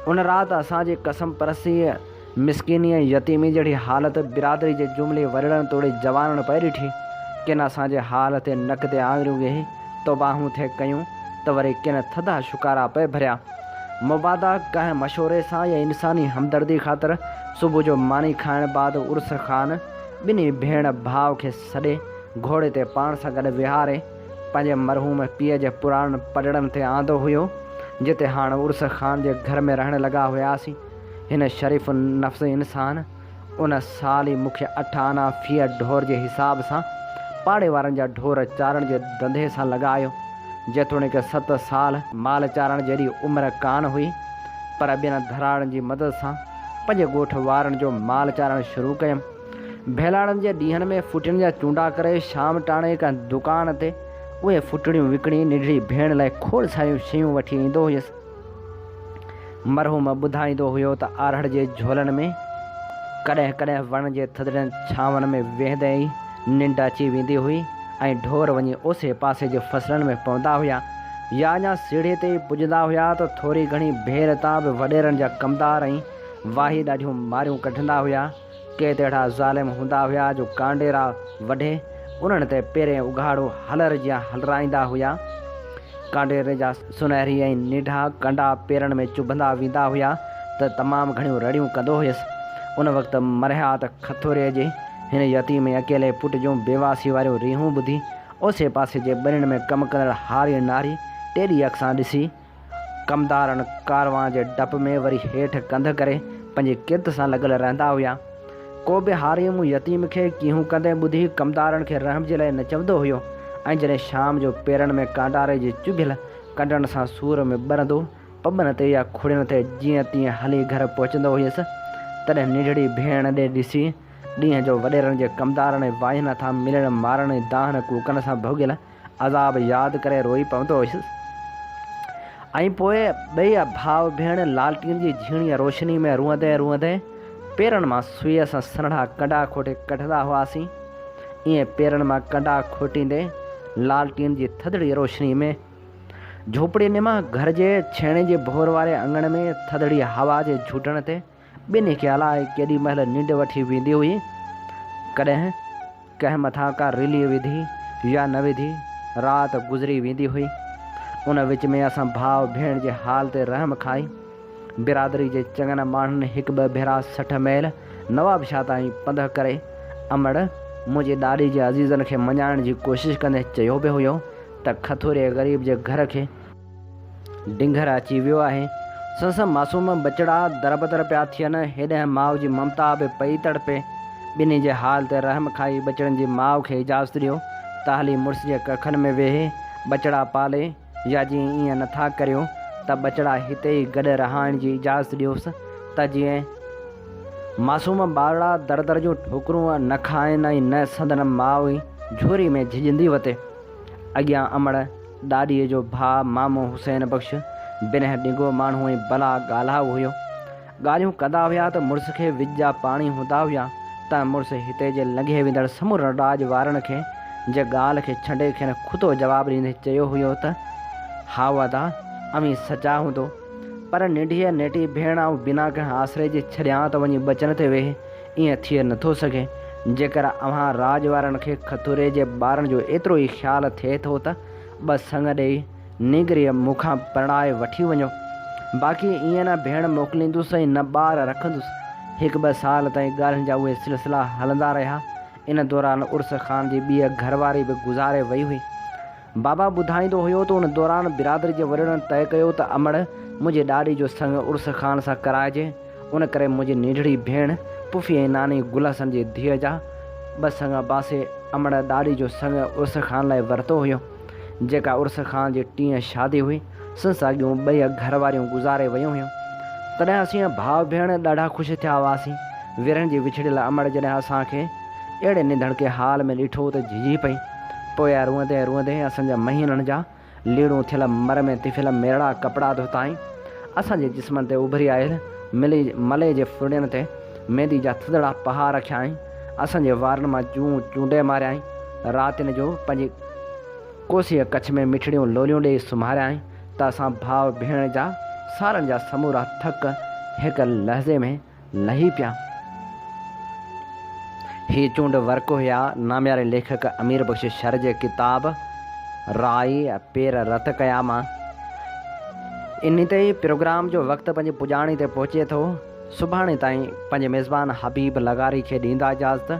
S2: ان رات اسان جي ڪسمپرسيء، مسڪيني ۽ يتيمي جهڙي حالت برادري جي جملي وڏڙن توڙي جوانن پئي ڏٺي. ڪن اسان جي حال تي نڪ تي آڱريون ڳيهي توباهون ٿي ڪيون ته وري ڪن ٿڌا شڪارا پئي ڀريا. مبادا ڪنهن مشوري سان يا انساني همدردي خاطر صبح جو ماني کائڻ بعد عرس خان ٻنهي ڀيڻ ڀاء کي سڏي گهوڙي تي پاڻ سان گڏ ويهاري پنهنجي مرحوم پيء جي پراڻن پڏڙن تي آندو هيو، جتي هاڻ عرس خان جي گهر ۾ رهڻ لڳا هياسين. هن شريف النفس انسان ان سال ئي مون کي اٺ آنا في ڍور جي حساب سان پاڙي وارن جا ڍور چارڻ جي ڌنڌي سان لڳايو. جيتوڻيڪ ست سال مال چارڻ جيڏي عمر ڪانه هئي، پر ٻين ڌراڙن جي مدد سان پنهنجي ڳوٺ وارن جو مال چارڻ شروع ڪيم. ڀيلاڙن جي ڏينهن ۾ ڦٽين جا چونڊا ڪري شام ٽاڻي ڪنهن دڪان تي اهي ڦٽڙيون وڪڻي ننڍڙي ڀيڻ لاء کوڙ ساريون شيون وٺي ايندو هيس. مرحوم ٻڌائيندو هيو ته آرهڙ جي جهولن ۾ ڪڏهن ڪڏهن وڻن جي ٿڌڙين ڇانون ۾ ويهندي ئي ننڊ اچي ويندي هئي ۽ ڍور وڃي اوسي پاسي جي فصلن ۾ پوندا هيا يا اڃا سيڙهي تي ئي پڄندا هيا ته ٿوري گهڻي ڀير تان به وڏيرن جا ڪمدار ۽ واهي ڏاڍيون ماريون ڪڍندا هيا. ڪي ته اهڙا ظالم هوندا هيا جو ڪانڊيرا وڍي انهن تي پيرين اگهاڙو هلر جيان هلرائيندا هيا. ڪانڊيري جا سونهري ۽ ننڍا ڪنڊا پيرن ۾ چڀندا ويندا هيا ته تمام گهڻيون رڙيون ڪندو هيس. ان وقت مرحيات کٿوريء جي هن يتيم ۽ اڪيلي پٽ جون بيواسي واريون ريهون ٻڌي اوسي پاسي جي ٻنين ۾ ڪم ڪندڙ هاري ناري ٽيڏي اک سان ڏسي ڪمدارن ڪاروان جي ڊپ ۾ وري هيٺ ڪنڌ ڪري پنهنجي ڪرت سان لڳل رهندا هيا. ڪو به هاري مون يتيم کي ڪيهون ڪندي ٻڌي ڪمدارن کي رحم جي لاء نه چوندو هيو ۽ جڏهن شام جو پيرن ۾ ڪانڊاري جي چڀيل ڪنڊن سان سور ۾ ٻرندو پٻن تي يا کڙين تي جيئن تيئن هلي گهر پهچندو هيس تڏهن ننڍڙي ڀيڻ ڏي ڏسي ڏينهن جو وڏيرن جي ڪمدارن ۽ واهين هٿان مليل مارن ۽ دانهن ڪوڪن سان ڀوڳيل عذاب ياد ڪري روئي پوندو هيس ۽ پوء ٻئي ڀاء ڀيڻ لالٽين جي جهيڻيء روشني ۾ روئندي روئندي پيرن مان سوئيء سان سنهڙا ڪنڊا کوٽي ڪڍندا هئاسين. ائين پيرن مان ڪنڊا کوٽيندي لالٽين جي ٿڌڙي روشني ۾ جهوپڙي نما گهر جي ڇيڻي جي ڀور واري اڱڻ ۾ ٿڌڙي هوا جي جهوٽڻ تي ٻنهي کي الاء ڪيڏي مهل ننڊ وٺي ويندي هئي. ڪڏهن ڪنهن مٿان ڪا رلي وڌي يا نه وڌي، رات گذري ويندي هئي. ان وچ ۾ اسان ڀاء ڀيڻ جي حال تي رحم کائي، برادري جي چڱن ماڻهن هڪ ٻه ڀيرا 60 ميل نوابشاهه تائين پنڌ ڪري، امڙ منهنجي ڏاڏي جي عزيزن کي مڃائڻ جي ڪوشش ڪندي چيو به هيو ته کٿوري غريب جي گهر کي ڊنگهر اچي ويو آهي. سندس معصوم ٻچڙا دربدر پيا ٿين. هيڏانهن ماء جي ممتا به پئي تڙپي. ٻنهي جي حال تي رحم کائي ٻچڙن جي ماء کي اجازت ڏيو ته هلي مڙس جي ڪکن ۾ ويهي ٻچڙا پالي يا جي ائين نه ٿا ڪريو ته ٻچڙا هتي ئي گڏ رهائڻ جي اجازت ڏيوس ته جيئن معصوم ٻارڙا در در جون ٺوڪرون نه کائن ۽ نه سندن ماء ئي جهوري ۾ جهڄندي وتي. اڳيان امڙ ڏاڏيء جو ڀاء مامو حسين بخش بنهه ڏنگو ماڻهو ۽ بلا ڳالهائو هيو. ڳالهيون ڪندا هيا ته مڙس کي وڄ جا پاڻي هوندا هيا ته مڙس هتي جي لنگهي ويندڙ سمورن راڄ وارن کي جي ڳالهه کي ڇنڊي کين کتو جواب ڏيندي چيو هيو ته هائو ادا اوهين سچا هوندو پر ننڍيء نيٽي ڀيڻ آئون بنا ڪنهن آسري جي ڇڏيان ته وڃي ٻچن تي ويهي ائين ٿي نٿو سگهي. جيڪر اوهان راڄ وارن کي کٿوري جي ٻارن جو ايترو ئي خيال ٿئي ٿو ته ٻه سڱ ڏيئي نينگريء مون کان پرڻائي وٺي وڃو. باقي ائين نه ڀيڻ موڪليندس ۽ نه ٻار رکندس. هڪ ٻه سال تائين ڳالهين جا اهي سلسلا هلندا رهيا. ان دوران عرس خان جي ٻيء گهر واري به گذاري وئي هئي. بابا ٻڌائيندو هيو ته ان دوران برادري جي وڏڙن طئي ڪيو ته امڙ منهنجي ڏاڏي جو سڱ عرس خان سان ڪرائجي، ان ڪري منهنجي ننڍڙي ڀيڻ پڦي ۽ ناني گل حسن جي ڌيء جا ٻه سڱ باسي امڙ ڏاڏي جو سڱ عرس خان لاء ورتو هيو، جيڪا عرس خان جي ٽين شادي هئي، سندس اڳيون ٻئي گهر واريون گذاري ويون هيون. تڏهن اسين ڀاء ڀيڻ ڏاڍا خوش ٿيا هئاسين. ورهين جي وڇڙيل امڙ جڏهن اسان کي اهڙي نڌڻڪي حال ۾ ڏٺو ته جهجهي پئي. پوء روئندي روئندي اسان جا مهينن جا ليڙون ٿيل مر ۾ تڦيل ميرڙا ڪپڙا ڌوتائين. اسان جي جسمن تي اڀري آيل ملي ملي جي ڦرڙين تي ميندي جا ٿڌڙا پها رکيائين. اسان جي وارن مان جون چونڊي ماريائين. راتين جو پنهنجي ڪوسيء ڪڇ ۾ مٺڙيون لوليون ڏيئي سمهاريائين ته اسان ڀاء ڀيڻ جا سالن جا سمورا ٿڪ هڪ لحظي ۾ لهي پيا. هي چونڊ ورق هيا نامياري ليکڪ امير بخش شر جي ڪتاب رائي پير رت ڪيا مان. انهي تي ئي پروگرام جو وقت پنهنجي پڄاڻي تي پهچي ٿو. سڀاڻي تائين پنهنجي ميزبان حبيب لغاري کي ڏيندا اجازت.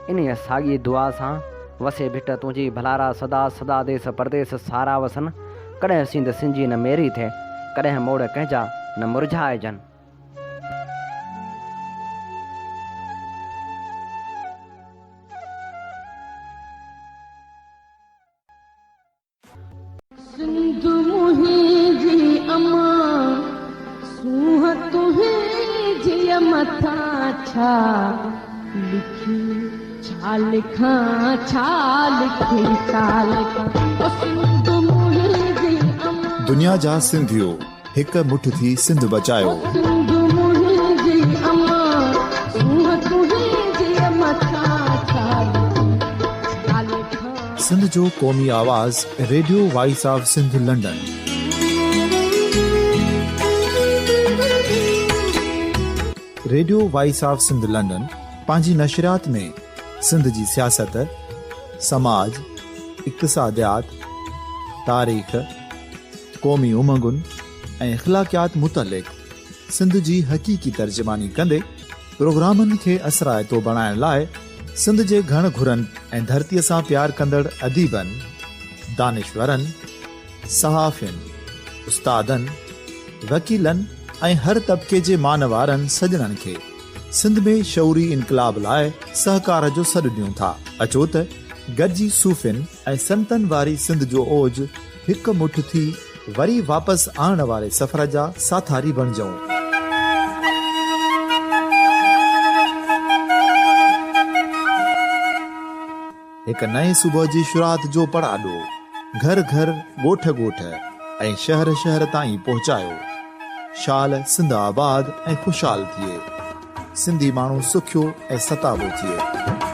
S2: انهيء ساڳي دعا سان، وسي ڀٽ تنهنجي ڀلارا سدا سدا ديس پرديس سارا وسن، ڪڏهن سينڌ سنجي نه ميري ٿئي، ڪڏهن موڙ ڪنهن جا نه مرجهائجن.
S3: سنڌ منهنجي امان سونهن تنهنجي مٿان ڇا لکي ڇا لکان ڇا لکي ڇا لکان او سنڌ منهنجي امان.
S1: دنيا جا سنڌيو هڪ مٺ ٿي سنڌ بچايو.
S3: سنڌ منهنجي امان سونهن تنهنجي مٿان ڇا لکي.
S1: جو قومي آواز radio voice of Sindh London. Radio voice of Sindh London پنهنجي نشريات ۾ سنڌ جي سياست، سماج، اقتصاديات، تاريخ، قومي امنگن ۽ اخلاقيات متعلق سنڌ جي حقيقي ترجماني ڪندي پروگرامن کي اثرائتو بڻائڻ لاء سنڌ جي گهڻ گهرن ۽ ڌرتيء سان پيار ڪندڙ اديبن، دانشورن، صحافين، استادن، وڪيلن ۽ هر طبقي جي مان وارن سڄڻن کي سنڌ ۾ شعوري انقلاب لاء سهڪار جو سڏ ڏيون ٿا. اچو ته گڏجي صوفين ۽ سنتن واري سنڌ جو اوج هڪ مٺ ٿي وري واپس آڻڻ واري سفر جا ساٿاري بڻجون. هڪ نئين صبح جي شروعات جو پڙاڏو گهر گهر، ڳوٺ ڳوٺ ۽ شهر شهر تائين پهچايو. شال سنڌ آباد ۽ خوشحال ٿئي. سنڌي ماڻهو سکيو ۽ ستابو ٿئي.